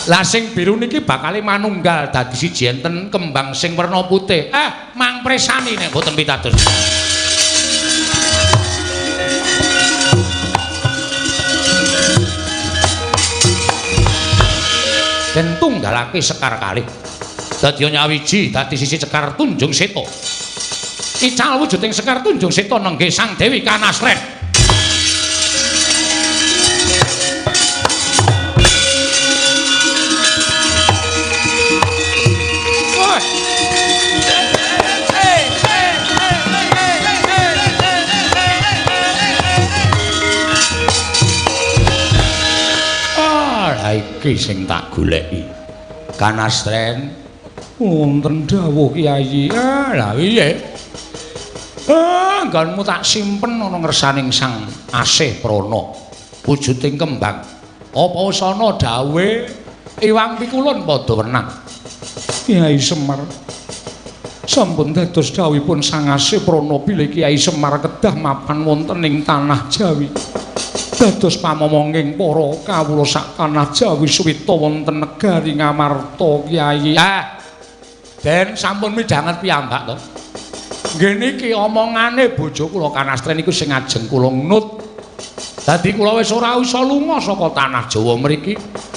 Lah sing biru niki bakale manunggal dadi siji enten kembang sing werna putih. Mangpresani nek mboten pitados. Den tunggalake Sekar kalih. Dadi nyawiji dadi sisi Sekar Tunjung Seta. Ical wujuding Sekar Tunjung Seta nenggih Sang Dewi Kanasren. Iki sing tak goleki. Kanastren wonten dawuh Kyai. Lah piye? Nggonmu tak simpen ana ngersaning Sang Asih Prana. Wujuding kembang. Apa wis ana dawuhe Iwang pikulun padha wenang. Kyai Semar sampun dados dawuhipun Sang Asih Prana bilih Kyai Semar kedah mapan wonten ing tanah Jawi. Dados pamomonging para kawula sak tanah Jawi suwita wonten negari Ngamarta Kyai. Ah. Den sampun midhanget piyambak to. Nggih niki omongane bojo kula Kanastren niku sing ajeng kula nut. Dadi kula wis ora iso lunga saka tanah Jawa mriki.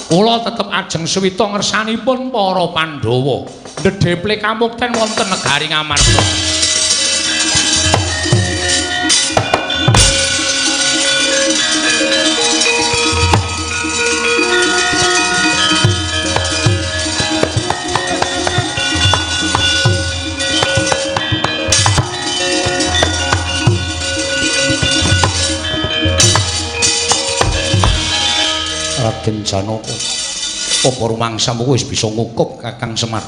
Kula tetep ajeng suwita ngersanipun para Pandhawa. Ndhedheple kamukten wonten negari Ngamarta. Raden Janaka, apa rumangsamu wis bisa ngukup Kakang Semar?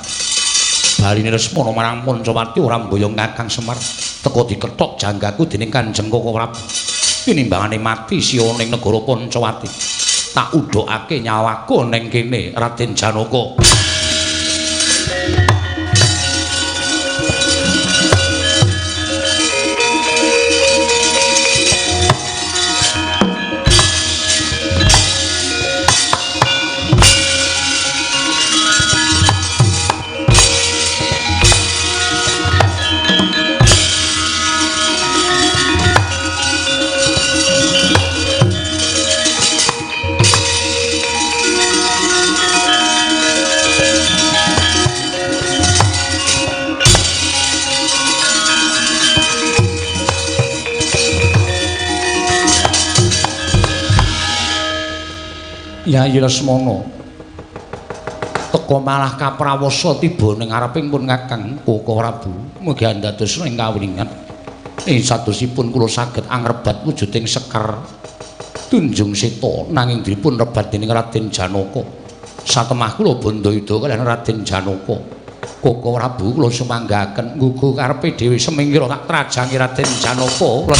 Baline Lesmana marang Pancawati ora mboyong Kakang Semar, teka dikethok janggaku dening Kanjeng Koko Prabu. Tinimbangane mati siya ning negara Pancawati. Tak udhokake nyawaku ning kene Raden Janaka. Yayi Lesmana teka malah kaprawasa tiba ning ngareping pun Kakang Koko Prabu. Mugi andados ing kawuningan ing sadosipun kula saged angrebat wujuding sekar Tunjung Seta nanging dipun rebat dening Raden Janaka. Satemah kula bandayuda kaliyan Raden Janaka. Koko Prabu kula sumanggaken nggugu karepe dhewe semingkira tak trajangi Raden Janaka.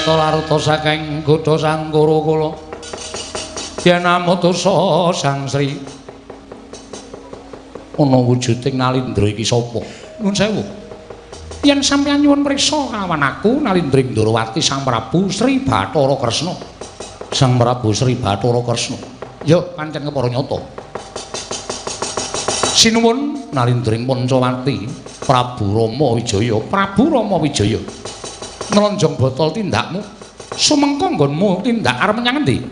Lesmana laruta saking godha Sangkara kula yen amutusa Sang Sri ana wujuding Nalindra iki sapa? Nuwun sewu, yen sampeyan nyuwun priksa kalawan aku Nalindra Ndrawati Sang Prabu Sri Bathara Kresna. Sang Prabu Sri Bathara Kresna ya pancen kepara nyata. Sinuwun Nalindra Pancawati Prabu Rama Wijaya. Prabu Rama Wijaya nglonjong botol tindakmu sumengko nggonmu tindak arep menyang endi?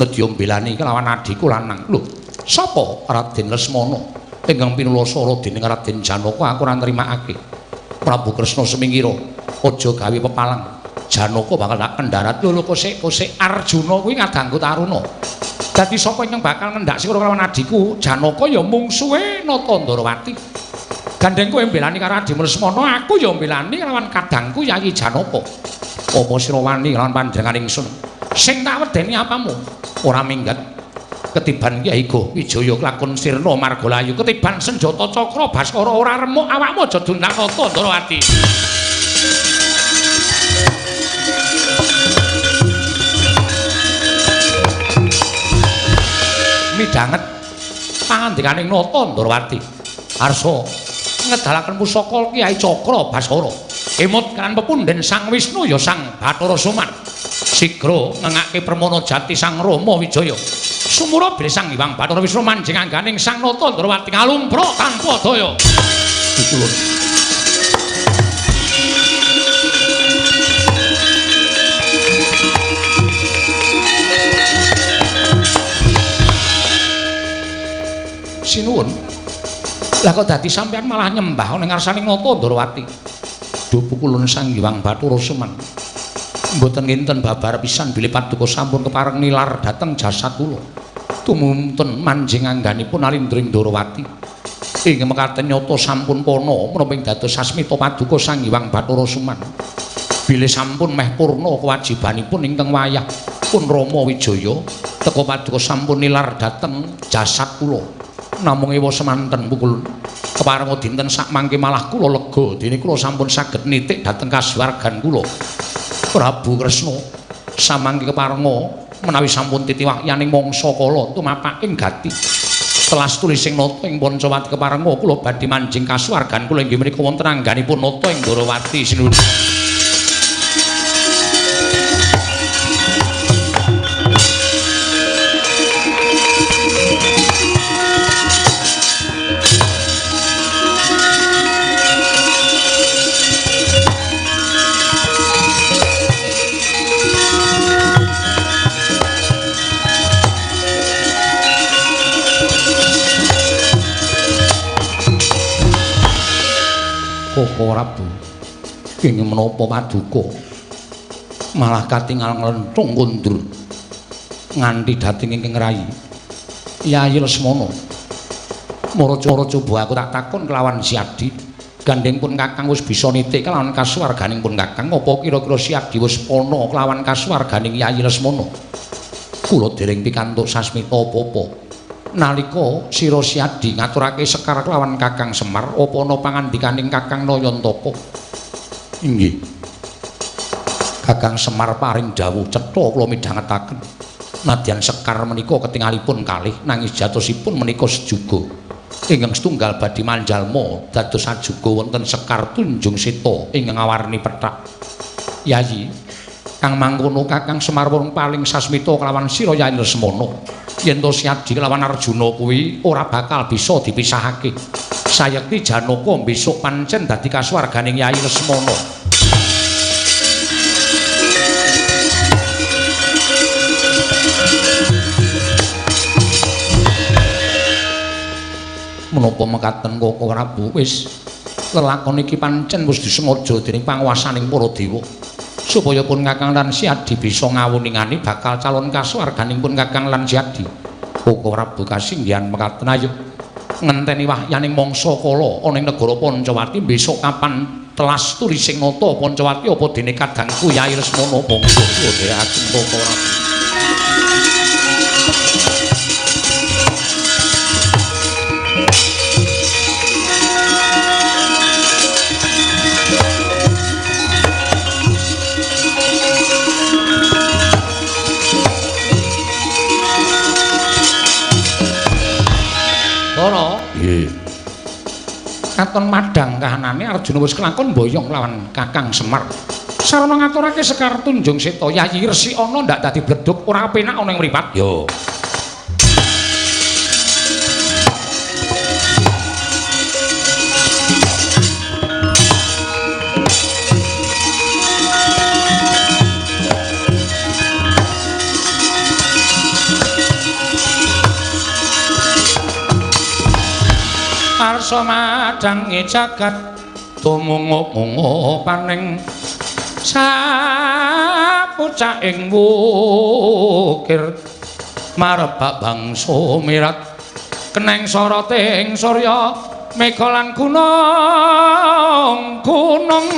Nedya mbelani kelawan adhiku lanang. Lho, sapa? Raden Lesmana ingkang pinulasara dening Raden Janaka aku ora nrimakake. Prabu Kresna semingkira aja gawe pepalang. Janaka bakal tak kendharat. Lho lho kosek-kosek Arjuna kuwi ngadangku Taruna. Dadi sapa ingkang bakal ngendak sira kelawan adhiku? Janaka ya mungsuhe Nata Ndrawati. Gandeng kowe mbelani karo adhimu Lesmana, aku ya mbelani kelawan kadangku Yayi Janaka. Apa sira wani kelawan panjenengan ingsun? Sing tak wedeni apamu? Ora minggat. Ketiban Kyai Goh Wijaya lakon sirna margalayu, ketiban senjata cakra Baskara ora remuk awakmu aja dundak Nata Ndrawati. Midhanget pangandikaning Nata Ndrawati. Arsa ngedalaken pusaka Kyai Cakra Baskara. Emut kan pepundhen Sang Wisnu ya Sang Bathara Suman. Sigra ngengake permana jati Sang Rama Wijaya. Sumura bilih Sang Hyang Bathara Wisnu manjing angganing Sang Nata Ndrawati ngalumpra tanpa daya. Pikulun. Sinuwun. Lah kok dadi sampeyan malah nyembah ning ngarsane Nata Ndrawati. Duh pukulun Sang Hyang Bathara Suman. Mboten nginten babar pisan bilih paduka sampun kepareng nilar dhateng jasad kula. Tumunten manjing angganipun Alindring Ndorowati. Ing mekaten nyata sampun pana menapa ing dados sasmita paduka Sang Hyang Bathara Suman. Bilih sampun meh purna kewajibanipun ingkang wayah pun Rama Wijaya teka paduka sampun nilar dhateng jasad kula. Namung ewa semanten pukul keparenga dinten sakmangke malah kula lega dene kula sampun saged nitik dhateng kasuwargan kula. Prabu Kresna samangke keparenga menawi sampun titi wahyaning mangsa kala tumapaking gati. Telas tulising nata ing Pancawati keparenga kula badhe manjing kasuwargan kula inggih menika wonten angganipun nata ing Ndorowati sinuwun. Koko Prabu kenging menapa paduka malah katingal nglenthung kondur nganti dhateng ingkang rayi Yayi Lesmana. Mara coba aku tak takon kelawan Siadi, gandeng pun Kakang wis bisa nitik kelawan kasuwarganing pun Kakang, apa kira-kira Siadi wis pana kelawan kasuwarganing Yayi Lesmana? Kula dereng pikantuk sasmita apa-apa. Nalika sira Siadi ngaturake sekar kelawan Kakang Semar, apa ana pangandikaning Kakang Nayantaka? Inggih. Kakang Semar paring dawuh cetha kula midhangetaken. Nadyan sekar menika ketingalipun kalih nanging jatosipun menika sejuga. Ingkang setunggal badhe manjalma dados ajuga wonten Sekar Tunjung Seta ingkang awarni pethak. Yayi, kang mangkono Kakang Semar wong paling sasmita kelawan sira Yayi Lesmana. Yen to Siadi kelawan Arjuna kuwi ora bakal bisa dipisahake. Sayekti Janaka besok pancen dadi kasuwarganing Yayi Lesmana. Menapa mekaten Koko Prabu, wis lelakon iki pancen wis disengaja dening panguwasaning para dewa supaya pun Kakang lan Siadi bisa ngawuningani bakal calon kasuwarganing pun Kakang lan Siadi. Koko Prabu kasinggihan mekaten, ayo ngenteni wahyaning mangsa kala ana ing negara Pancawati besok kapan telas tulising nata Pancawati apa dene kadangku Yayi Lesmana. Monggo kula dherekaken Koko Prabu. Nggih. Katon madhang kahanane Arjuna wis kelakon boyong lawan Kakang Semar. Sarana ngaturake Sekar Tunjung Seta, Yayi resikana ndak dadi bledhug ora penak ana ing mripat. Yo. Arsa madhangi jagat tumungup-mungup paning sapucaking wukir marebak bangsa mirat keneng soroting surya mega lan gunung gunung.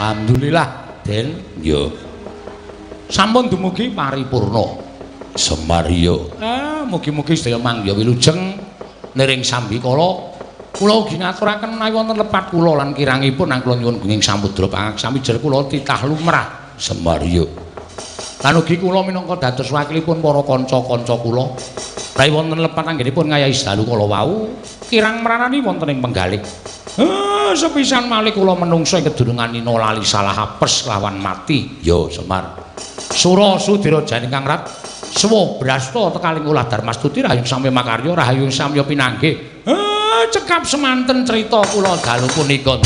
Alhamdulillah, Den. Yo. Sampun dumugi paripurna. Semar yo. Ah, mugi-mugi sedaya mangya wilujeng niring sambikala. Kula ugi ngaturaken menawi wonten lepat kula lan kirangipun nang kula nyuwun gunging samudra pangaksami jer kula titah lumrah. Semar yo. Lan ugi kula minangka dados wakilipun para kanca-kanca kula. Menawi wonten lepat anggenipun ngayahi dalu kala wau kirang mranani wonten ing penggalih. Sepisan malih kula menungso ing kedurungan nina lali salah apes lawan mati. Yo Semar. Sura Sudira janing Kang Rat Swabrasta tekaling ulah Darmastuti rahayu samya makarya rahayu samya pinanggih. Cekap semanten crita kula dalu punika.